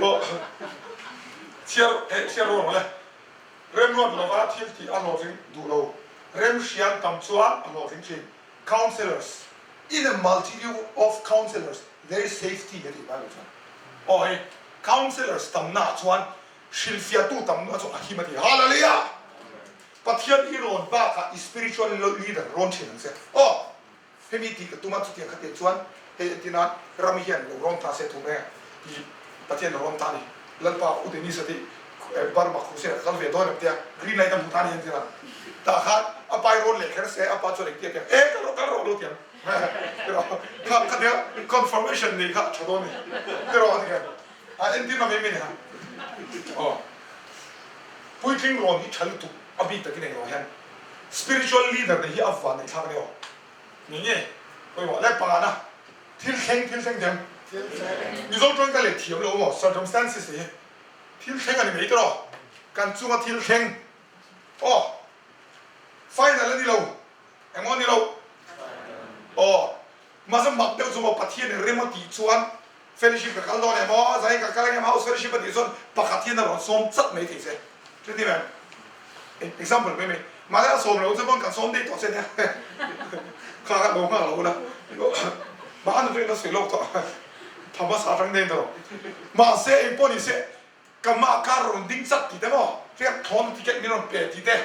Aw chhiar eh chhiar rawh le, remruat lova thil tih a hlawhtling duh lo, rem hriam tam chuan a hlawhtling thin. Councillors, In a multitude of councillors there is safety a tih Bible chuan. Aw hei councillors tamna ah chuan hrilhfiahtu tamna chu a him a ti. Hallelujah! Pathian i rawn bakah i spiritual leader rawn thin ang che. Aw hemi tih ka tum a chutiang kha tiang chuan hei entirnan Rami hian lo rawn ta se thu mai a i Pathian a rawn ta a ni. Lalpa U Dennis a tih Burma Crusade a kal ve dawn em tia green light a hmu ta a ni entirnan tah khan a pa i rawn leh kher se a pa chuan engtia tiang e kal rawh kal rawh lo tiang kha kha tia confirmation nei kha a tha dawn a ni tiraw a ti kher a entirna mai mai ni ha aw puitling rawn hi tha lutuk a bik takin englo hian spiritual leader nei hi a van neih thlak a ni aw nge nge pawimawh leh pangana Thil thleng, thil thleng thiam. Mizo tawng ka let thiam lo maw? Circumstances tih hi thil thleng a ni mai tawh. Kan chunga thil thleng. Aw, final a ni lo. Engmaw a ni lo. Aw, mahse mak deuh chu maw Pathian in rem a tih chuan fellowship ka kal dawn em aw, zai ka kal ang em house fellowship a tih chuan pakhat hian a rawn sawm chat mai thei che. Hre ti em? Example mai mai. Mahse a sawm lo chu pawn kan sawm daih tawh che nia. Kha kha lo nghak lo ula. Mah an rin a sawi lawk tawh. Tha hmasa atang daih tawh. Mahse eng pawh ni se ka mah kar rawn ding chat tih te maw riak thawn ticket min rawn pe tih te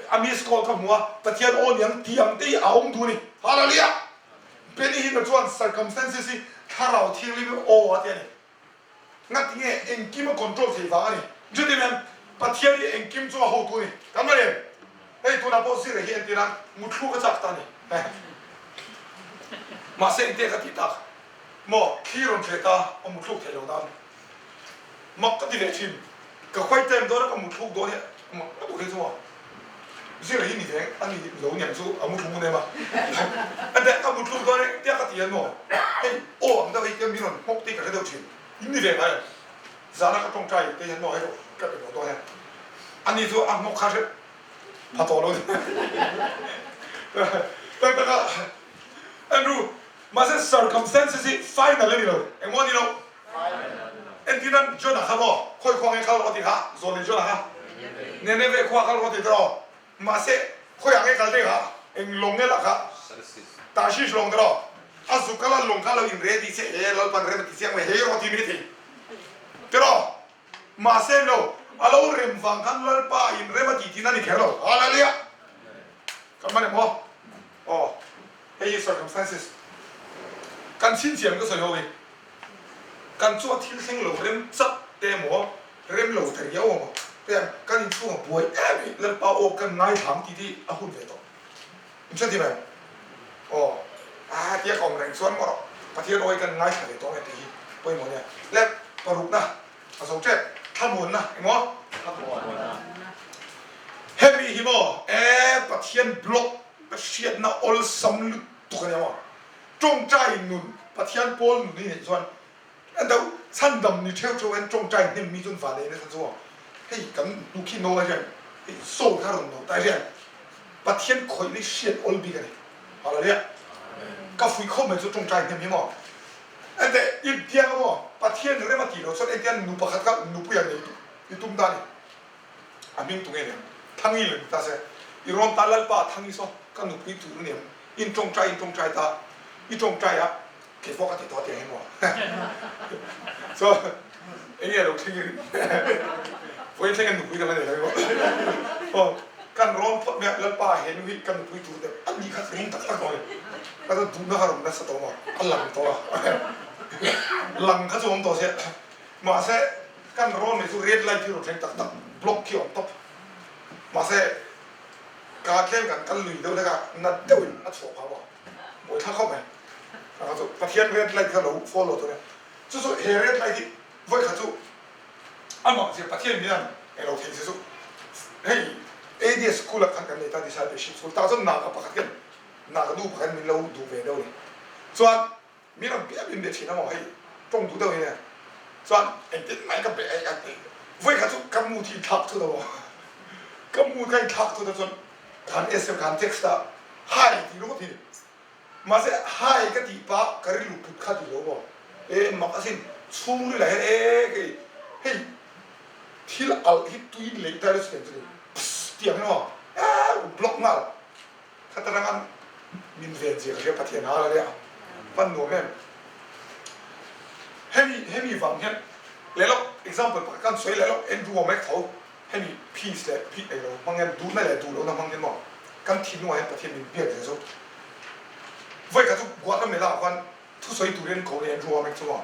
a miss call ka hmu a Pathian aw niang tih ang te hi a awm duh a ni. Hallelujah! Benny Hinn-a chuan circumstances hi thlarau thianghlim aw a ti a ni. Ngatinge engkim a control thei vang a ni. Chuti men Pathian hi engkim chu a hotu a ni. Kan hman em? Hei tunah pawh zir hi entir a, muthluk a chak ta a ni. Mahse engte ka tih tak maw thli rawn thleh ta a muthluk theih lo nan mak ka ti ve thin. Ka khuai time dawn a ka muthluk dawn hi mak ka duh thei chu maw. Zir hi ni ve a ni lo niang chu a muthluk ngun em a. Ente ka muthluk dawn e tia ka ti hian maw hei aw ang deuh hei tia min rawn hmawk te hi ka hre deuh thin. In ni ve ngai em? Zana ka tawngtai te hian maw hei ka pe tawh dawn hian ani chu a hmawk kha hre pha tawh lo tak tak a Andrew mahse circumstances hi final a ni lo engmaw a ni lo entir nan Jonah kha maw khawi khua nge kal rawh tih kha zawn leh Jonah kha Nineveh khua kal rawh tih tawh Mahse, khawiah nge kal deuh a, eng lawng nge lah kha? Tarshish lawng te rawh. A zuk kal a lawng kha lo in ready che e, Lalpan rem a ti chiang mai, hei rawh ti mai thei te rawh. Mahse lo, a lo rem vang khan Lalpa in rem a ti tihna a ni kher lo. Hallelujah! Kan hman em aw? Aw, hei hi circumstances kan chhinchhiam ka sawi ho hi. Kan chu a thil thleng lo rem chak te emaw, rem lo ta riau emaw te hian kan inchhung a buai em hi Lalpa aw kan ngaithlam tih hi a hun ve tawh. In hre thim em? Aw, a tia ka awm reng chuan maw Pathian aw hi kan ngaithla ve tawh ang e tih hi pawimawh nia. Le parukna a zo tep, thlamuanna emaw? Thlamuanna. Hemi hi maw e Pathian block hriatna awlsam lutuk a nia maw? Tawngtai nun, Pathian pawl nun hi neih chuan a deuh chhandam ni theuh theuh hian tawngtai hnem mi chuan van ei nasa chu a, hei kan hnu khi no lai hian hei soul kha rawn no tai hian Pathian khawih ni hriat awl bik a ni. Hallelujah. Ka fuih khawp mai chu tawngtai hnem hi maw. Ente i biang a maw Pathian rem a tih loh chuan engtiang nu pakhat kha nupuia nei i tum ta a ni. A hming tunge niang? Thangi lo ni ta se. I rawn ta Lalpa Thangi saw ka nupui tur a niang. In tawngtai in tawngtai ta. I tawngtai a kei pawh ka ti tawh tiang hi maw. So eng nge lo thleng i rin? Vawiin thleng in nupui ka la nei lo hi maw. Aw kan rawn phawt mai a Lalpa he nu hi ka nupui tur deuh a nih kha ka ring tak tak tawh a ni. Ka chuan duhna kha rawn nasa tawh maw. A lang tawh a. Lang kha chu awm tawh sia. Mahse kan rawn mai chu red light hi rawn thleng tak tak block khi a awm tawp. Mahse ka tlem kan kal lui deuh hlek a, nat deuhin a chhuah phah maw? Mawi thla khawp mai. Kha chu Pathian red light kha lo follow tur a ni. Chu chu he red light hi vawi khat chu amah zia Pathian min an eng lo thei se chu hei ADS school ah khan kan nei ta discipleship school tah chuan naga pakhat hian naga nu pakhat hian min lo duh ve deuh a ni. Chuan Mi rawn piah min be thin a maw hei tawng duh deuh hi nia chuan engtin mai ka be ei a ti vawi kha chu ka mood hi inthlak thut a maw ka mood kha inthlak thut a chuan ka han sm ka han text a hi tih ringawt hi ni mahse hi ka tih pah ka rilru put kha ti lo maw e mak asin chhungril ah hian e kei hei thil alh hi tui in leih ta ila chutiang chu ni pss tiang hi maw e block nghal. Khata rang min ven zia ka hria Pathian hal a nia hman nuam em. Hemi hemi vang hian leh lawk example pakhat kan sawi leh lawk Andrew Womack tho hemi peace leh peace eng lo hmang hian duhna leh duh lohna hmang hian maw kan thinlungah hian Pathian min biak zia chu vawi khat chu Guatemala ah khuan Thusawi turin ko ni Andrew Womack chu maw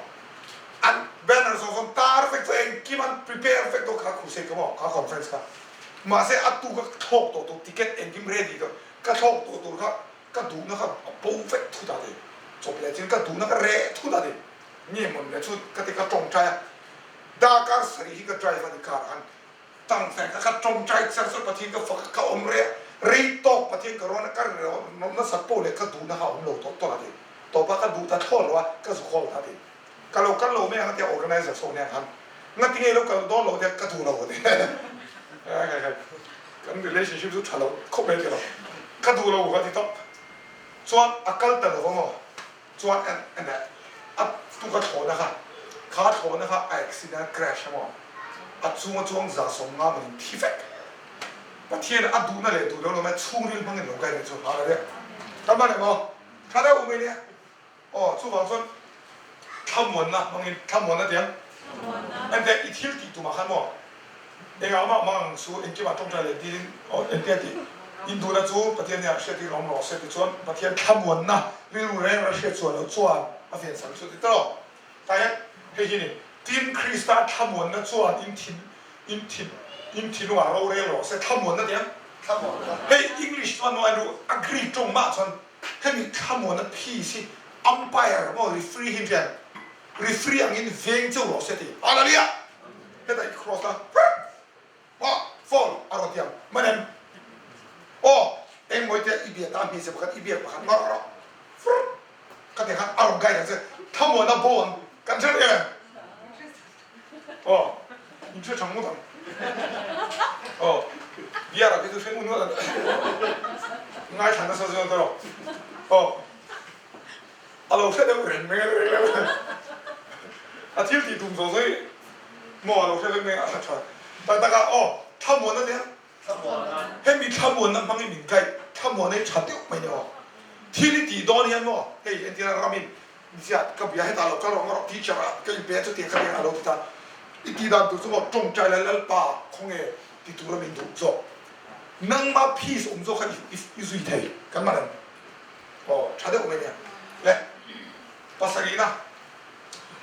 an banner zawng zawng tar vek chu engkim an prepare vek tawh kha crusade kha maw kha conference kha mahse a tu ka thlawk tawh tur ticket engkim ready tawh ka thlawk tawh tur kha ka duhna kha a bo vek thut a ti chawp leh chin ka duhna ka reh thut a ti nge mawn le chu ka ti ka tawngtai a darkar sarih hi ka drive a ni car ah khan Tang fek a ka tawngtai char chuan Pathian ka fak a, ka awm reh rei tawk Pathian ka rawn a, ka rawn nasat pawh leh ka duhna kha a awm lo tawh tawh a ti. Tawpa ka duh ta thlawh lo a, ka zu call ta a ti. Ka lo kal lo mai ang a tia organizer saw nen khan ngati nge lo kal dawn lo a tia ka duh lo a ti. Kan relationship chu tha lo khawp mai a ti lo. Ka duh lo a ti tawp. Chuan a kal ta lo va maw? Chuan en en eh a tuk a thlawhna kha kha thlawhna kha a accident a crash emaw a chung a chuang 150 manin thi vek. Pathian a duhna leh duh lo lo mai chhungril hmangin lo kai leh chu hal a ria. Ka man emaw tha deuh mai nia. Aw chuvang chuan thlamuanna hmangin thlamuanna tiang ente i thil tih tumah khan maw Engah mah mang ang chu engkimah tawngtai leh dilin aw engtia tih induhna chu Pathian nia hriatin awm rawh se tichuan Pathian thlamuanna rilru reng reng hriat chhuah loh chuan a vensak chu ti tawh. Tah hian hei hi ni. Tin, Krista thlamuanna chuan in thin, in thin, in thinlungah rorel rawh se. Thlamuanna tih a? Thlamuanna. Hei English chuan maw an ru, a Greek tawng mah chuan hemi thlamuanna peace hi umpire maw referee hi hian referee angin veng cheu rawh se tih. Hallelujah! Hetah i cross a, Aw, phone a rawn ti ang. Manem, Aw, engmawi te i biak a, hmeichhe pakhat i biak pakhat ngawrh rawh. Fur, ka ti khan a rawn guide ang che. Thamuana bo ang kan hre reng em? Aw, in hre thang ngawt ang. Aw, biara phei chu hre ngun ngawt ang. Ngaithla nasa zawk erawh. Aw, a lo hre deuh reng mai a reng reng. A thil tih tum zawh zawh hi maw a lo hre vek mai a tha tak tak a aw thlamuanna te hemi thlamuanna hmangin min kaih thlamuanna hi tha deuh mai ni aw thil i tih dawn hian maw hei entir a ramin ziat ka bia hetah lo kal rawh ngawrh teacher ah ka inpe a chutiang kha tiang a lo ti ta i tih dan tur chu maw tawngtai la lalpa khawnge ti tura min duh zawk nangma peace awm zawk kha i zui thei kan man ang Aw, tha deuh mai nia. Le, pasarihna,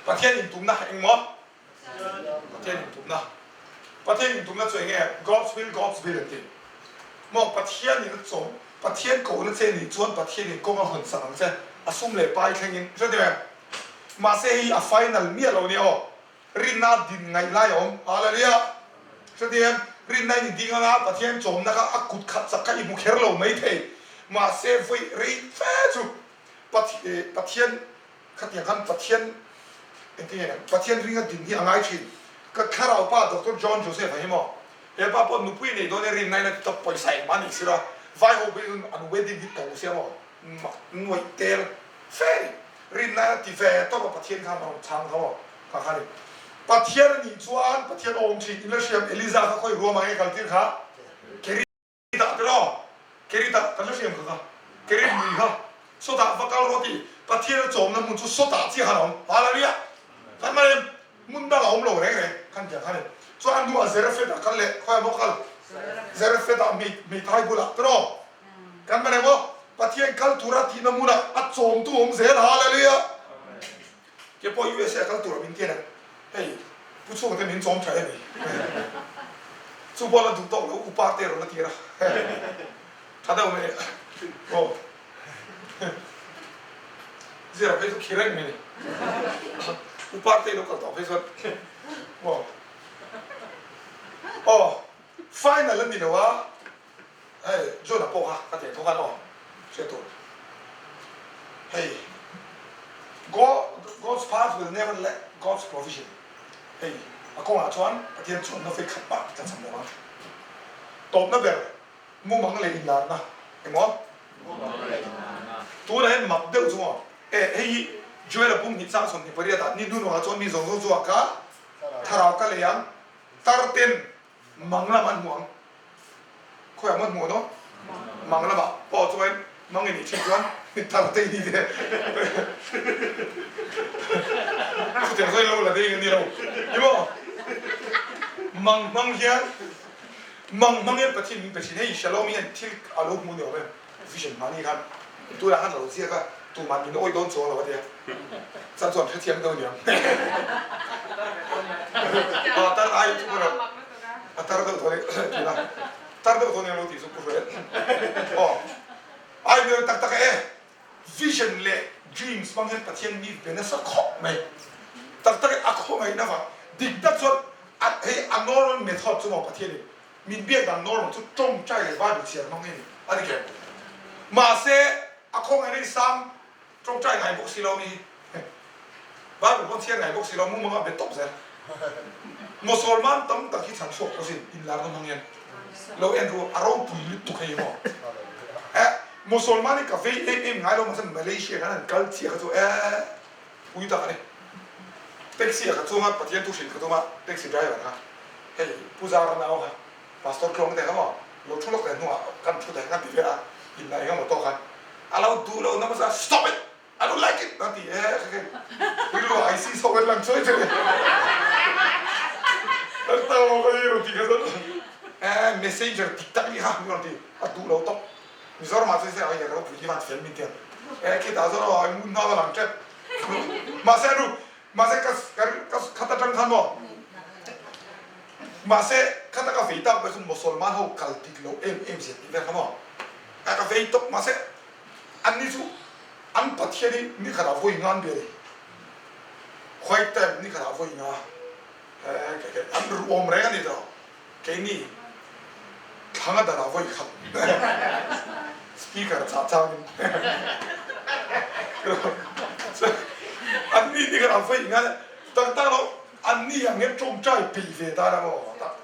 Pathian intumna engmaw? Pathian intumna. Pathian intumna chu enge? God's will, God's will an ti. Maw, Pathian in a chawm, Pathian kohna che nih chuan Pathian in kawng a hawn sak ang che, a sum leh pai thlengin. Hre deuh em? Mahse hei a final miah lo nia aw. Rinna din ngaih lai a awm. Hallelujah! Hrethiam, rinna in i ding anga Pathian chawmna kha a kut khat chak kha i hmu kher lo mai thei. Mahse vawi rei fe chu Pathian khatiang khan Pathian engtin nge Pathian ringa din hi a ngai thin. Ka thlarau pa Doctor John Joseph a hi maw? He pa pawh nupui nei dawn e rinna in a ti tawp pawisa engmah a nei sir a, vai ho pawhin an wedding hi to sia maw? Mak nuaih tel fe a ni. Rinna a ti ve tawp a Pathian khan a rawn chhang tho a kha kha ni. Pathian a nih chuan Pathian a awm thin. In la hriam Eliza kha khawi ruam ang e kal tir kha Kerita te rawh Kerita kan la hriam kha kha Kerit lui kha sawtah va kal rawh ti Pathian a chawmna hmun chu sawtah chiah khan a awm. Hallelujah! Kan mah em hmun dang a awm lo reng reng khan tiang kha ni. Chuan a hnuah Zerafet ah kal leh khawiah maw kal Zerafet ah hmeithai bulah te rawh Kan man emaw Pathian kal tura tihna hmunah a chawmtu awm zel Hallelujah! Ke pawh USA kal tura min ti a hei Pu Chhunga te min chawm tha em i chu pawh la duh tawk lo upa te rawn la tir a tha deuh mai aw zira phei chu khi reng mai ni upa te lo kal tawh phei chuan aw aw final a ni lo a. Hei John-a pawh kha ka tiang tho khan aw hriat tur. Hei God, God's path will never lack God's provision. Hei a kawngah chuan Pathian chuan na fei khat mah tla cham lo ang. Tawpna ber mumang leh inlarna engmaw? Mumang leh inlarna. Tunah hian mak deuh chu maw? E hei hi Joel-a pum hnih chang 28 ah ni hnuhnawhah chuan mi zawng zawng chu a ka thlarau ka lei ang tar ten Mang lam an hmu ang. Khawiah maw an hmu no? Mang lamah pawh chuan mang i nih thin chuan thar te i ni ve. Chutiang chuan i lo la ding a ni lo. Ni maw? Mang hmang hian mang hmang hian Pathian min pe thin. Hei Shalom hian thil a lo hmu ni awm em? Vision mahni khan tunah khan a lo ziak a, tuman min awih dawn chuang lo a tia. Chan chuan hrethiam deuh aniang. A tar ai chu pawh a tar deuh tawh tih a, tar deuh tawh aniang lo tih chu pu hruai. Aw, ai hmel tak tak e, vision leh dreams hmang hian Pathian mi be nasa khawp mai. Tak tak e, a khawngaihna vang dik tak chuan hei a normal method chu maw Pathianin Min biak dan normal chu tawngtai leh Bible chhiar hmang hi a ni a ni kher. Mahse, a khawngaihna hi sang tawngtai ngai bawk si lo mi hi. Bible pawn chhiar ngai bawk si lo, mumang a bet tawp zel. Mosolman tam tak hi chhan chhuak pawh sin inlarna hmang hian lo en ru a ropui lutuk hei maw. Eh, Mosolman hi ka vei em em ngai lo mahse Malaysia khan an kal chiah kha chu eh pui tak a ni. Taxi ah ka chuang a, Pathian thu hrilh ka tum a, taxi driver kha hei Pu Zara nau kha Pastor Tluang te kha maw lo thu lawk leh hnungah kan thu thei kha ti vel a, inna eng emaw tawk khan a lo duh lo na hmasa stop it! I don't like it! a ti e kha khin rilru ah ISIS ho kan lang chuai chuai kan tau lo ka ni rawn ti kha chuan eh messenger dik tak nih kha min rawn ti a duh lo tawp Mizoram ah chuan hei ropui hi van fel min ti ang eh khitah chuan aw ngun hma ka lang tep mahse anu. Mahse ka ka khat atang khan maw mahse khata ka vei tak ber chu Mosolman ho kal dik lo em em zia tih vel kha maw ka ka vei tawp mahse anni chu an Pathian hi ni khatah vawi nga an bia ni quiet time ni khatah vawi nga an ruh awm reng a ni tawh keini thlanga darah vawi khat speaker chah changin anni ni khatah vawi nga tak tak lo anni ang hian tawngtai peih ve ta la maw tak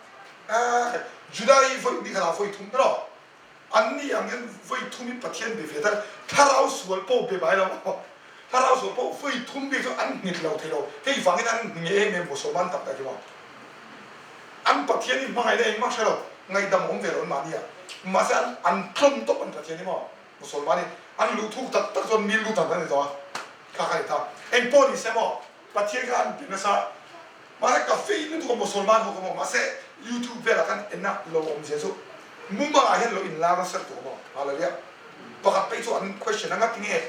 Juda hi vawi ni khatah vawi thum emaw Anni ang hian vawi thum hi Pathian be ve ta, thlarau sual pawh be bai lo maw? Thlarau sual pawh vawi thum bik chu an nghet lo thei lo. Hei vangin an nge em em Mosolman tak tak hi maw? An Pathian hi hmangaihna engmah hre lo, ngaihdam awm ve lo anmahni ah. Mahse an an tlawm tawp an Pathian hi maw? Mosolman hi an luh thuk tak tak chuan mi lut ang an ni tawh a, kha kha ni ta. Engpawh ni se maw? Pathian kha an be nasa. Mahse ka fei lutuk a Mosolman ho ka maw mahse YouTube velah khan en a lo awm zia chu mumang ah hian lo in lar nasa lutuk a maw hallelujah pakhat phei chu an question anga tinge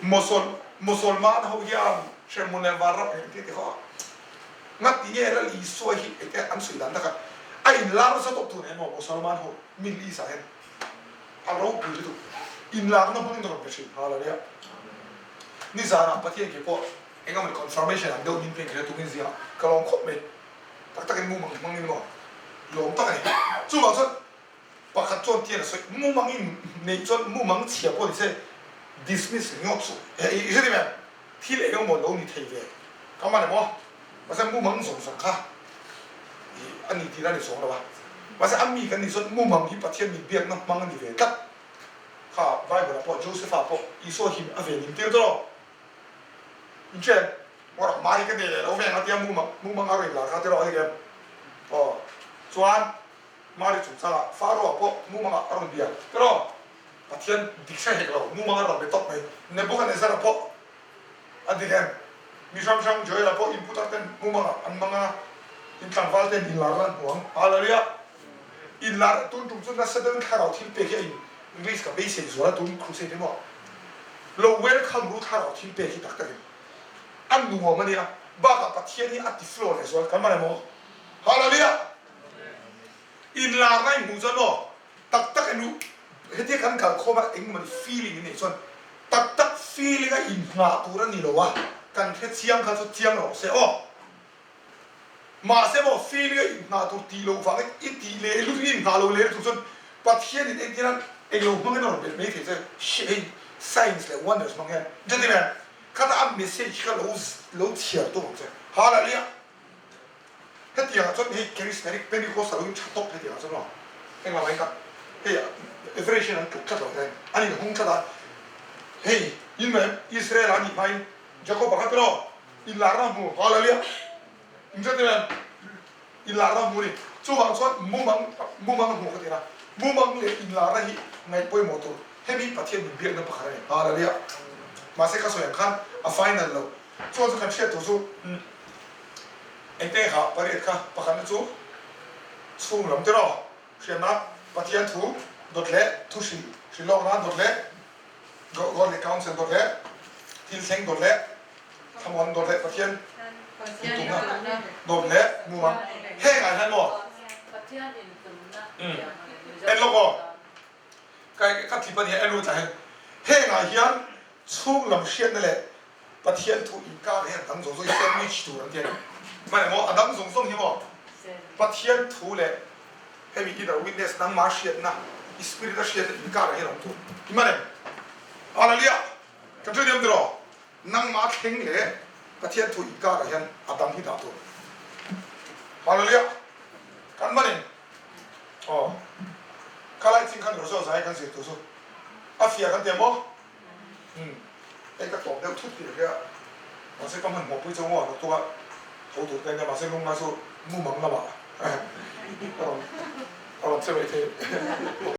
Mosol Mosolman ho hian hremhmun leh vanram eng ti ti kha nga tinge Lal Isua hi eng an sawi dan takah a in lar nasa tawp tur nen maw Mosolman ho Middle East ah hian a ropui lutuk in larna hmangin rawn pe thin hallelujah nizanah Pathian ke pawh Engemaw confirmation ang deuh min pek hle tukin zia ka lawm khawp mai. Tak takin mumang hmang in maw lawm tak a ni. Chuvang chuan pakhat chuan tian a sawi, mumang in neih chuan mumang chhia pawh ni se dismiss ringawt suh. I hre em? Thil engemaw lo ni thei ve ka man emaw? Mahse mumang zawng zawng kha i a ni tihna a ni chuang lo a. Mahse a mi kan nih chuan mumang hi Pathian min biakna hmang a ni ve tlat. Kha Bible ah pawh Joseph-a pawh Isua him a venin tir tawh. Inchen, Mawrak mari ka nei leh lo veng a tia mumang mumang a rawn lar kha tiraw a ni em? Aw, chuan Mari chungchangah Pharaoh-a pawh mumangah a rawn bia tiraw? Pathian dik hre hek lo, mumang a rawn be tawp mai. Nebuchadnezzar-a pawh a dik em? Mi hrang hrang Joel-a pawh in putar ten mumangah an mang a, in tlangval ten inlar lan hmu ang. Hallelujah! Inlar tun tum chu nasa deuhin thlarau thil pek hi a in English ka beisei zual a tun crusade hi maw lo welcome ru thlarau thil pek hi tak takin a nuam a nia bakah Pathian hi a ti flow leh zual kan man emaw Hallelujah Inlarna in hmuh chuan maw tak tak enu hetia kan kal khawm a engmahni feeling in neih chuan tak tak feeling a inngah tur a ni lo a kan hre chiang kha chu chiang rawh se aw. Mahse maw feeling a inhnah tur tih loh vangin i tih leh lutuk i inhnah lo leh lutuk chuan Pathianin engtin a englo hmangin a rawn belh mai thei che hei signs leh wonders hmang hian chuti mai khata a message kha lo lo chhiar tum ang che Hallelujah hetiang ah chuan hei charismatic Pentecostal ho in tha tawp hetiang ah chuan maw englo mai ka hei average hian an tluk tlat lo hian an inhung tlat a hei in Israel ah nih hmain Jacob-a kha tiraw Inlarna hmu Hallelujah Inzat em? Inlarna hmu ni. Chuvang chuan mumang mumang hmu ka ti na. Mumang leh inlarna hi ngaih pawimawh tur. Hemi Pathian min biakna pakhat a ni. Hallelujah Mahse ka sawi ang khan a final lo. Chuan chu kan hriat tur chu engte kha pariat kha pakhatna chu chhung lam tiraw hriatna Pathian thu dawt leh thu hrilh hrilh lawkna dawt leh Godly counsel dawt leh thil thleng dawt leh thlamuan dawt leh Pathian intumna dawt leh mumang heng ah hian maw en lawk aw ka tlip a nia en lut ah hian heng ah hian chhung lam hriatna leh Pathian thu inkar hi a dang zawng zawng hi sandwich tur an ti a ni hman emaw a dang zawng zawng hi maw Pathian thu leh hemi inner witness nangmah hriatna i spirit a hriatna inkar ah hian a awm tur i hman em Hallelujah kan hre diam tiraw nangmah thleng leh Pathian thu inkar ah hian a dang hi dah tur Hallelujah kan hman em aw khalai ching khan rawh zai kan zir tur chu a fiah kan ti ang maw. Umm hei ka tawp deuh thut tih ka hria mahse ka hmanhmawh pui chu ngaw naktuk a tho tur te ania mahse lungngai chu mumang lamah a rawn a rawn che mai thei.